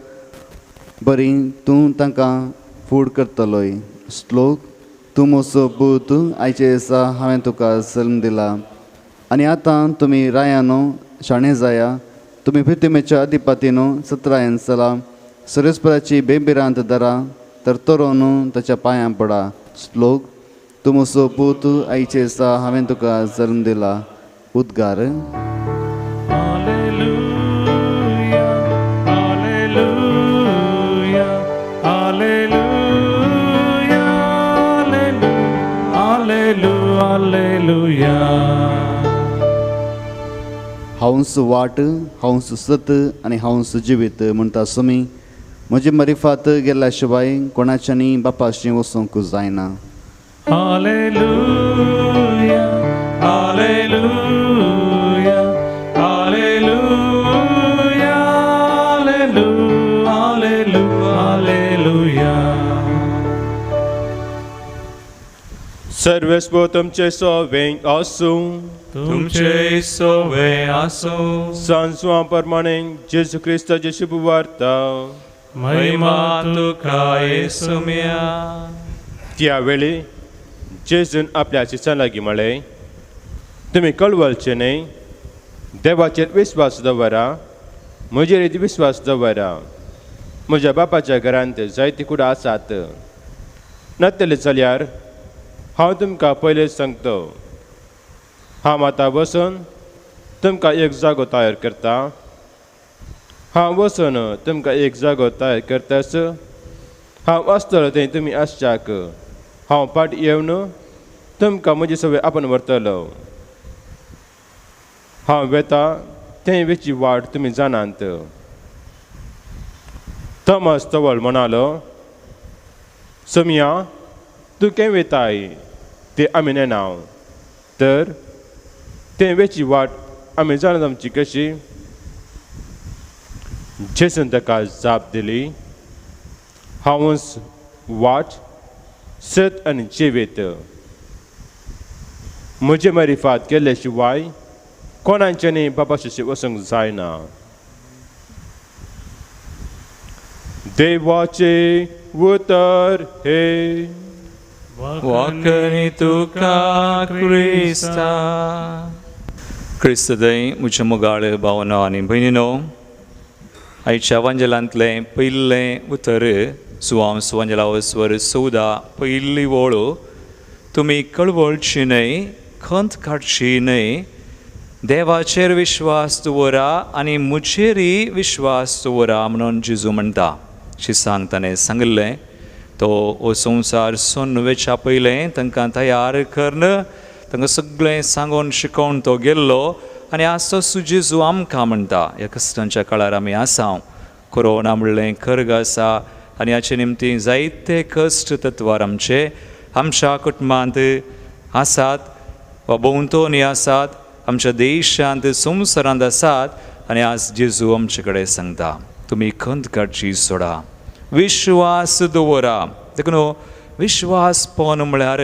बरी तूं तांकां फूड करतलोय. श्लोक. तूं म्हजो पूत, आयच्या दिसा हांवें तुका जल्म दिला. आनी आतां तुमी रायानो शाणे जाया. तुमी प्रितिमेच्या अधिपतीनो सत्रायन चला. सुरेस्पराची बेबिरांत धरा तर तरोन ताच्या पांयां पडा. श्लोक. तूं म्हजो पूत, आयच्या दिसा हांवें तुका जल्म दिला. उद्गार. Alleluia, Alleluia, Alleluia, Alleluia, Alleluia. हांवस वाट, हांवस सत आनी हांवस जिवीत म्हणटा सुमी. म्हजी मरिफात गेल्ल्या शिवाय कोणाच्यानी बापाशी वचूंक जायना. Alleluia, Alleluia, Alleluia, Alleluia, Alleluia. सर्वेस्पो तुमचे सोवें आसूं. तुमचे सोवे आसूं. सांजवा प्रमाणे जेजू क्रिस्ताची शुभ वार्ता. महिमा तुका येसुम्या. त्या वेळी जेजून आपल्या शिसां लागीं म्हळें, तुमी कळवळचे न्हय, देवाचेर विस्वास दवरा, म्हजेर विस्वास दवरा. म्हज्या बापाच्या घरांत जायती कुडां आसात. नातले जाल्यार हांव तुमकां पयलें सांगता, हांव आतां वचून तुमकां एक जागो तयार करता. हांव वचून तुमकां एक जागो तयार करताच हांव आसतलो थंय तुमी आसच्याक हांव फाट येवन तुमकां म्हजे सगळें आपोवन व्हरतलो. हांव वेता थंय वेची वाट तुमी जाणात. थॉमस तवळ म्हणालो, सोमिया, तूं खंय वेताय तें आमी नेणा, तर तें वेची वाट आमी जाणा आमची कशी? जेजून ताका जाप दिली, हांवच वाट, सत आनी जिवीत. म्हजे मारिफात केल्ले शिवाय कोणाच्यानी बापाशी वचूंक जायना. देवाचे उतर हे. वाकणी तुका क्रिस्ता. क्रिस्तदय म्हज्या मोगाळ भावनो आनी भयणीनो, आयच्या वांजेलांतलें पयलें उतर सुवांस वांजेला स्वर 14 पयली वळ. तुमी कळवळची न्हय, खंत काडची न्हय, देवाचेर विश्वास दवरा आनी म्हजेरय विश्वास दवरा म्हणून जेजू म्हणटा. शिसांक ताणें सांगिल्लें, तो हो संवसार सोन्न वेच्या पयलें तांकां तयार करून तांकां सगळें सांगून शिकोवन तो गेल्लो. आनी आज तो जेजू आमकां म्हणटा, ह्या क्रिस्तांच्या काळार आमी आसा, कोरोना म्हणलें खर्ग आसा आनी हाचे निमतीं जायते कश्ट तत्वार आमचे आमच्या कुटुंबांत आसात वा भोंवतणी आसात, आमच्या देशांत संवसारांत आसात. आनी आज जेजू आमचे कडेन सांगता, तुमी खंत काडची सोडा, विश्वास दवरा. देखून विश्वासपण म्हळ्यार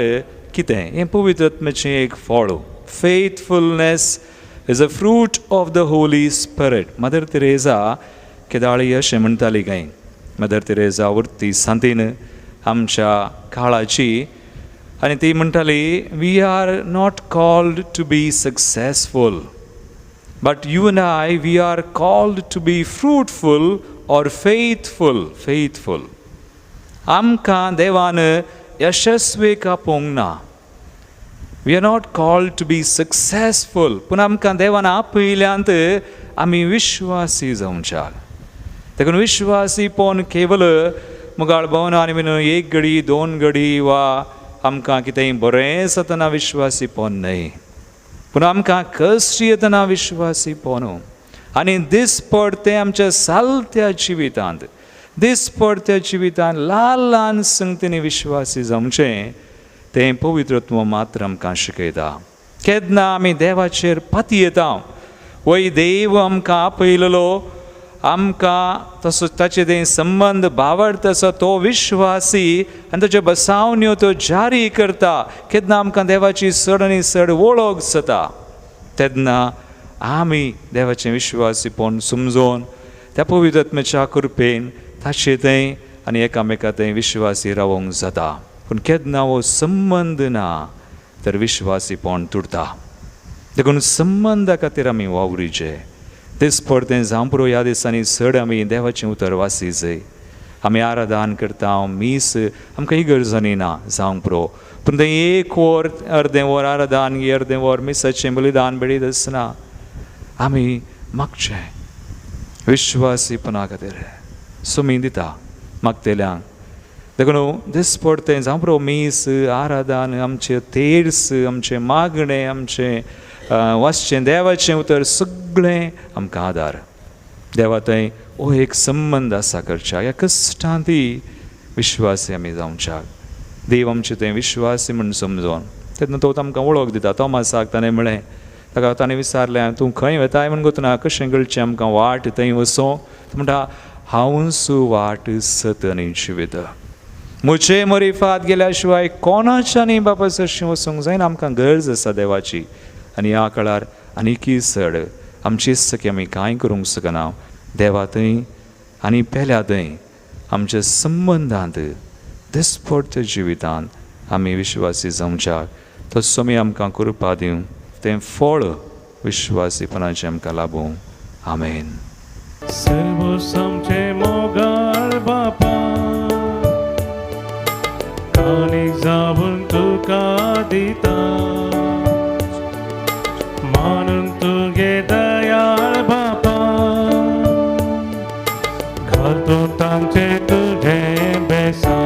कितें? हें पवित्र आत्म्याचें एक फळ. Faithfulness is a fruit of the Holy Spirit. Mother Teresa केदाळी अशें म्हणटाली कांय. मदर तेरेजा वृत्ती सांतीन आमच्या काळाची आनी ती म्हणटाली, we are not called to be successful, but you and I, we are called to be fruitful or faithful. Faithful. आमकां देवान यशस्वीक आपोवंक ना. We are not called to be successful, पूण आमकां देवान आपयल्यांत आमी विश्वासी जावच्याक. देखून विश्वासीपण केवल मुगाळ भवनान बीन एक घडी दोन घडी वा आमकां कितेंय बरें जातना विश्वासीपण न्हय, पूण आमकां कश्ट येतना विश्वासीपण आनी दिसपडतें आमच्या सालत्या जिवितांत, दिसपडत्या जिवितांत ल्हान ल्हान संगतींनी विश्वासी जावचें तें पवित्रत्व मात्र आमकां शिकयता. केन्ना आमी देवाचेर पातयेता, वय देव आमकां आपयलेलो, आमकां तसो ताचे तें संबंद बावडत आसा, तो विश्वासी आनी ताच्यो बसावण्यो तो जारी करता. केन्ना आमकां देवाची चड आनी चड वळख जाता तेन्ना आमी देवाचें विश्वासीपण समजून त्या पवित्रत्म्याच्या कृपेन ताचे थंय आनी एकामेका थंय विश्वासी रावोंक जाता. पूण केन्ना हो संबंद ना तर विश्वासीपण तुटता. देखून संबंदा खातीर आमी वावरीचे दिसपडतें जावं पुरो. ह्या दिसांनी चड आमी देवाचें उतर वासी जाय. आमी आराधन करता, मीस आमकां ही गरजांनी ना जावंक पुरो, पूण तें एक वर अर्दें वर आराधन, अर्दें वर मिसाचें बलिदान बेळीत आसना आमी मागचें विश्वासीपणा खातीर सुमी दिता मागतल्यांक. देखून दिसपडतें जावं पुरो मीस आराधन, आमचें तेर्स, आमचें मागणें, आमचें वाचचें देवाचें उतर सगळें आमकां आदार. देवा थंय हो एक संबंद आसा करच्या ह्या कश्टांती विश्वासी आमी जावच्याक. देव आमचें थंय विश्वासी म्हूण समजोन तेन्ना तो आमकां वळख दिता. तोमासाक ताणें म्हळें, ताका ताणें विचारलें, तूं खंय वेताय म्हूण गोतना, कशें कळचें आमकां वाट थंय वचों? तो म्हणटा, हांवूच वाट सत आनी जिवीत, म्हजे मरिफात गेल्या शिवाय कोणाच्यानी बाबा सरशीं वचूंक जायना. आमकां गरज आसा देवाची आनी ह्या काळार आनीकय चड आमची सखी आमी कांय करूंक शकना. देवा थंय आनी पेल्या थंय आमच्या संबंदांत दिसपडत्या जिवितांत आमी विश्वासी जावच्याक तो स्वामी आमकां कृपा दिवं, तें फळ विश्वासीपणाचें आमकां लाबूं. आमेन. सर्वोस आमचे मोगाळ बापा, काणी जावन तुका दिता, मानून तुगे दयाळ बापा, घालतो तांचे तुझे बेसा.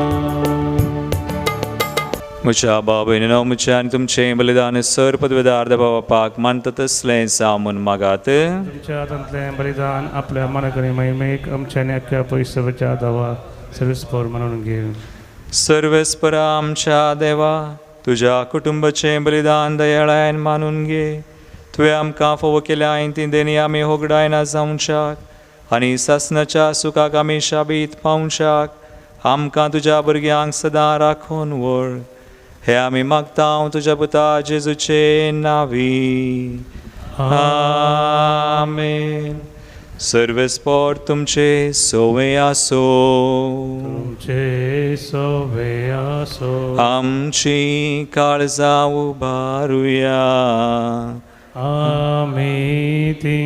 म्हज्या बाबा म्हज्या आनी तुमचें बलिदान सर पदवेदार देवा बापाक मानता तसलें जावं म्हूण मागात. तुमच्या हातांतलें बलिदान आपल्या मनाकडे महिमेक आमच्या आनी अख्ख्या पयसोच्या दावा सर्वेस्पर म्हणून घेवन. सर्वेस्परा आमच्या देवा, तुज्या कुटुंबाचें बलिदान दयाळायन मानून घे. तुवें आमकां फावो केल्या ती देणी आमी होगडायना जावच्याक आनी सासणाच्या सुखाक आमी शाबीत पावच्याक आमकां तुज्या भुरग्यांक सदां राखून व्हर. हे आमी मागता तुज्या पुता जेजूचे नांवी. आमेन. सर्वेस्पर तुमचे सोवे आसो, तुमचे सोवे आसो. आमची काळजां उबारुया, आमी ती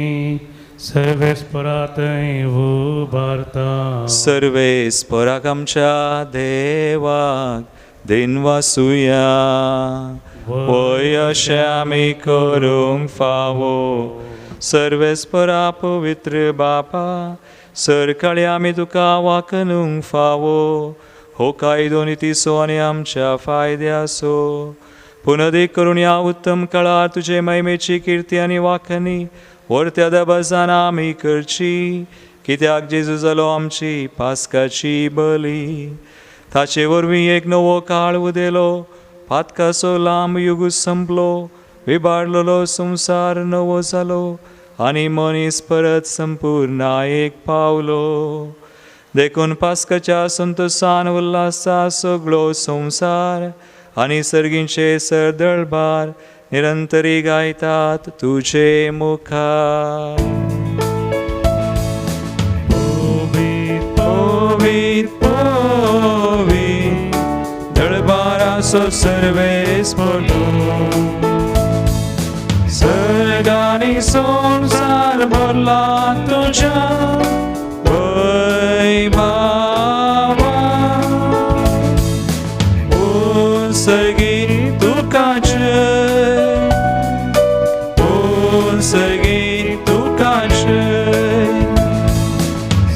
सर्वेस्परा थंय उबारता. सर्वेस्पराक आमच्या देवाक दिनवासुया. वय अशें आमी करूंक फावो. सर्वेस्परा पवित्र बापा, सरकाळी आमी तुका वाकनूंक फावो. हो कायदो नितीचो आनी आमच्या फायद्याचो, पूण अदीक करून ह्या उत्तम काळार तुजे महिमेची किर्ती आनी वाखणी व्हरत्या दबाजान आमी करची. कित्याक जेजू जालो आमची पास्काची बली, ताचे वरवीं एक नवो काळ उदेलो, पातकाचो लांब युग संपलो, विबाडलेलो संवसार नवो जालो आनी मनीस परत संपूर्णायेक पावलो. देखून पास्काच्या संतोसान उल्हासा सगळो संवसार आनी सर्गींचे सरदळबार निरंतरी गायतात तुजे मुखार. पवित्र पवित्र दळबारा आसो सर्वेस्पर तूं सर्गानी संवसार भरला तुज्या वैभवान उत्सर्गी तुका जय उत्सर्गी तुका जय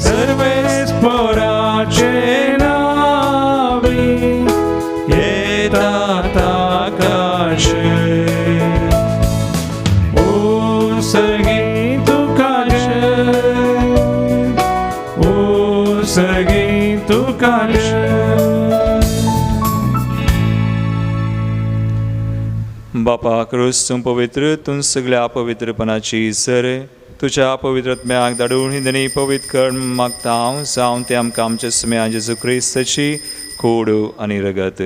सर्वेस्पराचे नावी येता ताका जय उत्सर्गी तुका जय उत्सर्गी तुका जय. बापा क्रूस तूं पवित्र तूं सगळ्या पवित्रपणाची सर तुज्या पवित्रत्म्याक धाडून ही धनी पवित्र कर मागता हांव जावन ते आमकां आमच्या सुम्या जेजू क्रिस्ताची कोड आनी रगत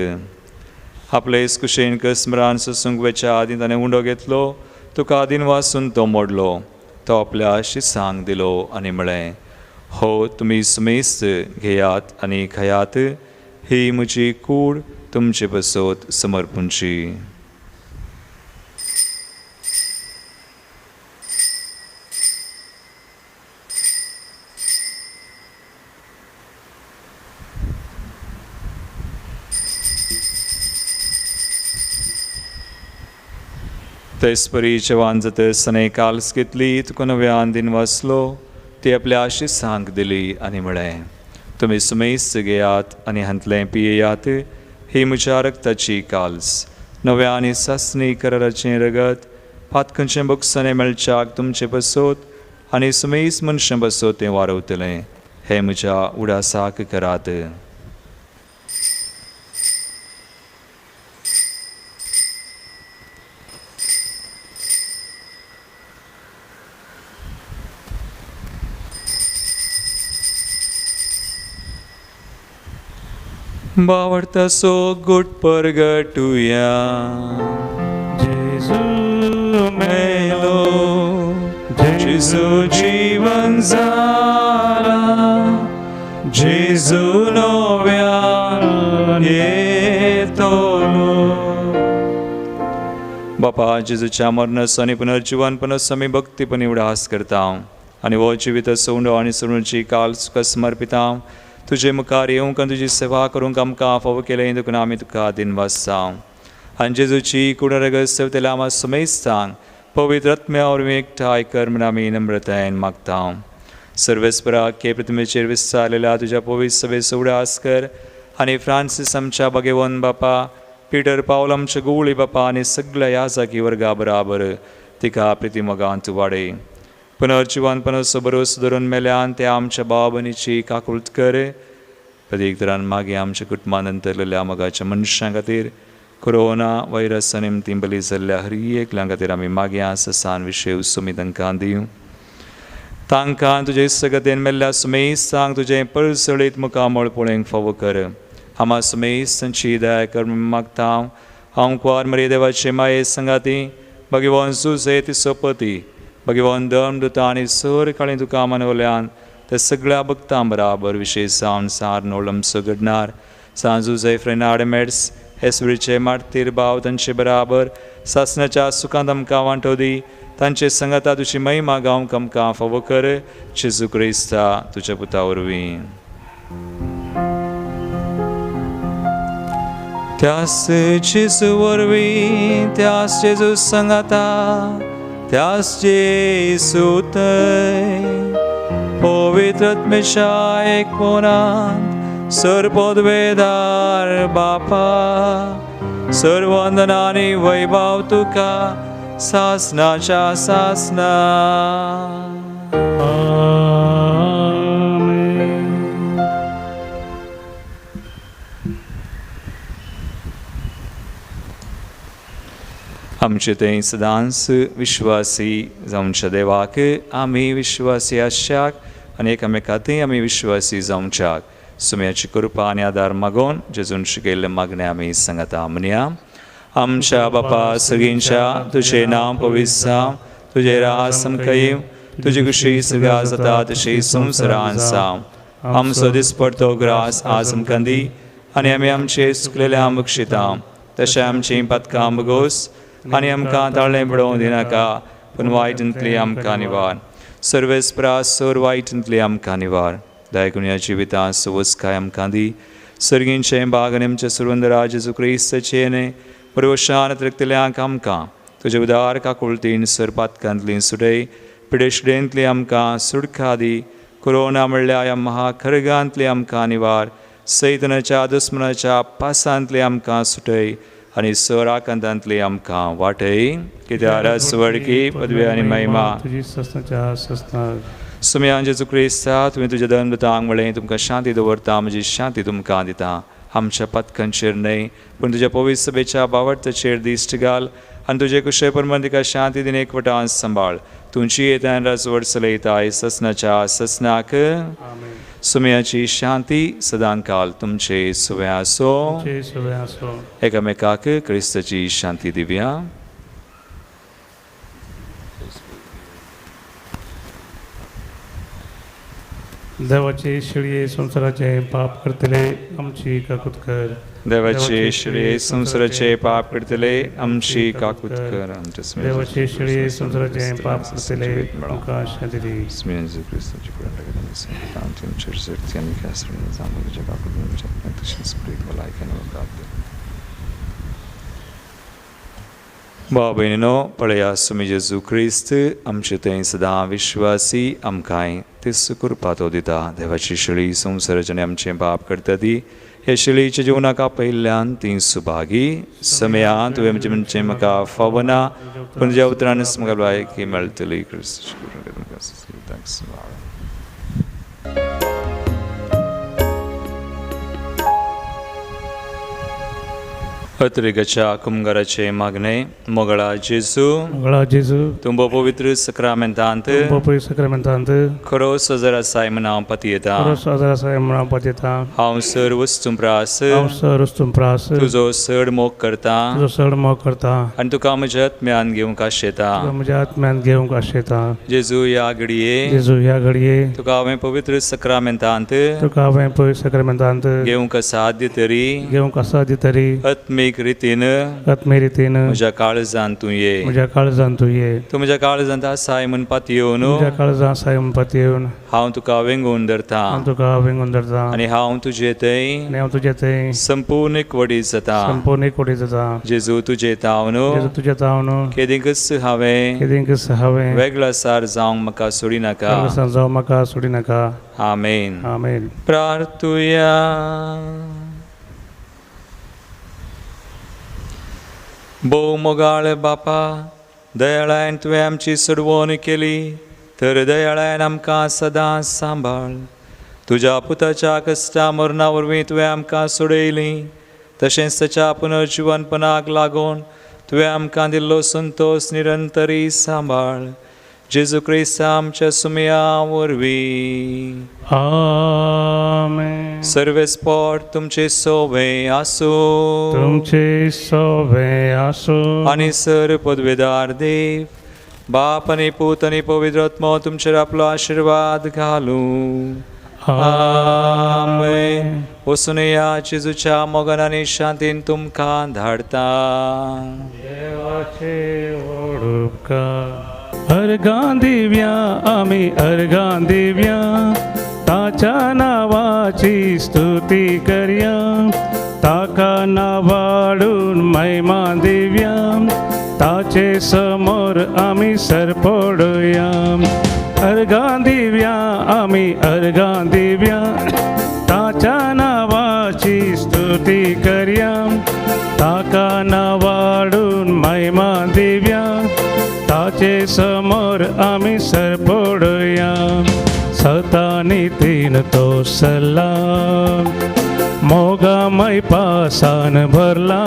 आपले कुशेन स्मरान सोसूंक वेच्या आदीं ताणें उंडो घेतलो तुका आदीन वासून तो मोडलो तो आपल्या शिसांक दिलो आनी म्हळें हो तुमी सुमेस्त घेयात आनी खायात ही म्हजी कूड तुमचे बसोत समर्पूंची. तेचपरी जेवान जातस आनी काल्स घेतली तुका नव्यान दिन वाचलो ती आपल्या शिसांक दिली आनी म्हळें तुमी सुमेस्त घेयात आनी हांतलें पियेयात ही म्हज्या रक्ताची काल्स नव्या आनी सासणी कराराचें रगत पातखंचें बोगसणें मेळच्याक तुमचें बसोत आनी सुमेस्त मनशां बसोत तें वारवतलें हें म्हज्या उडासाक करात. बावडता सो गुट परगटुया जेजू मेलो जेजू जीवन जाला जेजू नव्यान येतलो. बापा जेजूच्या मरणाचो आनी पुनर्जीवनपणाचो आमी भक्तीपणी उडास करता आनी हो जिविताचो उंडो आनी सरुची काल तुका समर्पिता तुजे मुखार येवंक आनी तुजी सेवा करूंक आमकां फावो केलें देखून आमी तुका दिनवासता आनी जेजूची कुडरगत सेवतेल्या आमा सुमेस्तांक पवित्र आत्म्या वरवीं एकठांय कर म्हूण आमी नम्रतायेन मागता. सर्वेस्पराक हे प्रतिमेचेर विस्तारलेल्या तुज्या पवित्र सभेचो उडास कर आनी फ्रांसीस आमच्या भगेवन बापा पिटर पावल आमच्या गुवळी बापा आनी सगळ्या ह्या जागी वर्गा बराबर तिका प्रितीमोगांत वाडय. पुनर्जीवनपणाचो भरोसो धरून मेल्यान ते आमच्या भाव भयणीची काकूळट कर प्रत्येक तरान मागीर आमच्या कुटुंबान अंतरलेल्या मोगाच्या मनशां खातीर कोरोना व्हायरसा निमतीं बली जाल्ल्या हर एकल्या खातीर आमी मागीं ससान विशय सुमी तांकां दिवं. तांकां तुजे सगतेन मेल्ल्या सुमेस्तांक तुजें परसळीत मुखामळ पळोवंक फावो कर. आमा सुमेस्तांची दया कर म्हूण मागता हांव कुवार मरे देवाचे माये संगाती भगवान सुजे ती सोपती भगवान धर्म दुता आनी सर काळी तुका मनवल्यान त्या सगळ्या भक्तां बराबर विशेश जावन सार नोळमसो घडणार सांजू जय मेड्स हेसुरीचे मार्तीर भाव तांचे बराबर सासणाच्या सुखांत आमकां वांटो दी तांचे संगाता तुजी महिमा गावंक आमकां फावो कर जेजू क्रिस्ता तुज्या पुता वरवीं. त्यास जेजू वरवीं त्यास जेजू संगाता त्यास जेजू थंय पवित्र आत्म्याच्या एकपणांत सर्वपदवेदार बापा सर्वंदना आनी वैभव तुका सासनाच्या सासना. आमचे थंय सदांच विश्वासी जावच्या देवाक आमी विश्वासी आसच्याक आनी एकामेकांतय आमी विश्वासी जावच्याक सुम्याची कृपा आनी आदार मागोवन जेजून शिकयल्लें मागणें आमी सांगता. म्हणया आमच्या बापा सगळींच्या तुजें नांव पवित्र जावं तुजें रास आमकां येवं तुजी खुशी सगळ्या जाता तशी संवसारान जावं. आमचो दिसपडतो ग्रास आज आमकां दी आनी आमी आमचे चुकलेल्या बक्षिता तशें आमचीं पातकां भोगोस आनी आमकां ताळें पडोवंक दिनाका पूण वायटांतली आमकां निवार. सर्वेस्परा सर वायटांतली आमकां निवार. दयाकुन्या जिवितांत सवसकाय आमकां दी. सर्गींचें बाग आनी आमच्या सुरवंदरा जेजू क्रिस्ताचें न्हय परवशान रक्तल्यांक आमकां तुजे उदार काकुळतीन सर पातकांतली सुटय पिडेशडेंतली आमकां सुटका दी. कोरोना म्हणल्यार ह्या महाखर्गांतली आमकां निवार. सैतनाच्या दुस्मनाच्या पासांतली आमकां सुटय आनी सर आकांतांतली आमकां वाटय. कित्याक राजवडकी पदवी आनी महिमा तुजी ससनाच्या ससना. सुमयान जेजू क्रिस्ता तुवें तुज्या दंदतांक म्हळें तुमकां शांती दवरता म्हजी शांती तुमकां दिता. आमच्या पथकांचेर न्हय पूण तुज्या पवित्र सभेच्या बावडताचेर दिश्ट घाल आनी तुजे कुशे प्रमाण तिका शांती दिन एकवटान सांबाळ. तुमची येतान राजवट चलयताय ससनाच्या ससनाक. सुमयाची शांती सदांकाल तुमचे सुवे आसो. एकामेकाक क्रिस्ताची शांती दिवया. देवाचे शिळये संवसाराचे पाप करतले आमची काकूत कर. देवाचे शिळये संवसाराचे पाप करतले आमची काकूत कर. देवाचे शिळये संवसाराचे पाप करतले आमकां शांती दी. भाव भयणीनो पळया सुमी जेजू क्रिस्त आमचे थंय सदां विश्वासी आमकांय तेच कृपा तो दिता. देवाची शेळी संवसाराचे आमचें पाप करता ती ह्या शेळीच्या जिवनाक आपयिल्ल्यान ती सुभागी. समया तुवें म्हजें म्हणचें म्हाका फावना पूण तुज्या उतरानच म्हाका भलायकी मेळटली. क्रिस्त. अत्रिगच्या कुमगाराचे मागणे. मोगळा जेजू मोगळा जेजू तुंबो पवित्र सक्रामेंतांत पवित्र सक्रामेंतांत खरो सजर आसाय म्हूण हांव पतयेता. खरो सजर आसाय म्हूण हांव पतयेता. हांव सर वस्तूं प्रास हांव सर वस्तूं प्रास तुजो चड मोग करता तुजो चड मोग करता आनी तुका म्हज्या आत्म्यान घेवंक आशेता म्हज्या आत्म्यान घेवंक आशेता. जेजू ह्या घडये जेजू ह्या घडये तुका हांवें पवित्र सक्रामेंतांत तुका हांवें पवित्र सक्रामेंतांत घेवंक असाध्य तरी घेवंक असाध्य तरी आत्मीक रितीन आत्मीक रितीन म्हज्या काळजांत तूं ये म्हज्या काळजांत तूं ये. तूं म्हज्या काळजांत आसाय म्हूण पातयेवन म्हज्या काळजांत आसाय म्हूण पातयेवन हांव तुका वेंगोवन धरता हांव तुका वेंगोवन धरता आनी हांव तुजे थंय आनी हांव तुजे थंय संपूर्ण एकवटी जाता संपूर्ण एकवटी जाता. जेजू तुजे तावन जेजू तुजे तावन केदींकच हांवें केदींकच हांवें वेगळो सार जावंक म्हाका सोडिनाका वेगळो जावंक म्हाका सोडिनाका. आमेन. आमेन. प्रार्थुया. भोव मोगाळ बापा दयाळायन तुवें आमची सोडवण केली तर दयाळायन आमकां सदां सांबाळ. तुज्या पुताच्या कश्टा मरणा वरवीं तुवें आमकां सोडयली तशेंच ताच्या पुनर्जिवनपणाक लागून तुवें आमकां दिल्लो संतोश निरंतरी सांबाळ. जेजू क्रिस्त आमच्या सुमया वरवीं. आमेन. सर्वेस्पोर तुमचे सोवे आसूं तुमचे सोवे आसूं. आनी सर पदवेदार देव बाप आनी पूत आनी पवित्र आत्मो तुमचेर आपलो आशिर्वाद घालूं. आमेन. वचून या जेजूच्या मोगान आनी शांतीन तुमकां धाडता. देवाचे उपकार. अर्घां दिव्या आमी अर्घां दिव्या ताच्या नावाची स्तुती करया. ताका नावाडून महिमा दिव्या ताचे समोर आमी सरपडुया. अर्घां दिव्या आमी अर्घां दिव्या ताच्या नावाची स्तुती करया. ताका नावाडून महिमा दिव्या ताचे समोर आमी सरपडुया. सतानी तीन तो सल्ला मोगामय पासान भरला.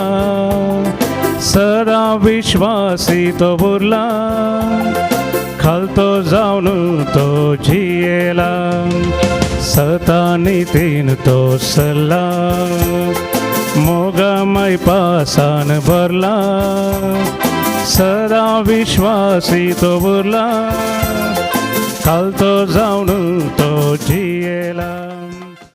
सदा विश्वासी तो उरला खालतो जावन तो जियेला. सतानी तीन तो सल्ला मोगामय पासान भरला. सदा विश्वासी तो उरला खालतो जावन तो जियेला.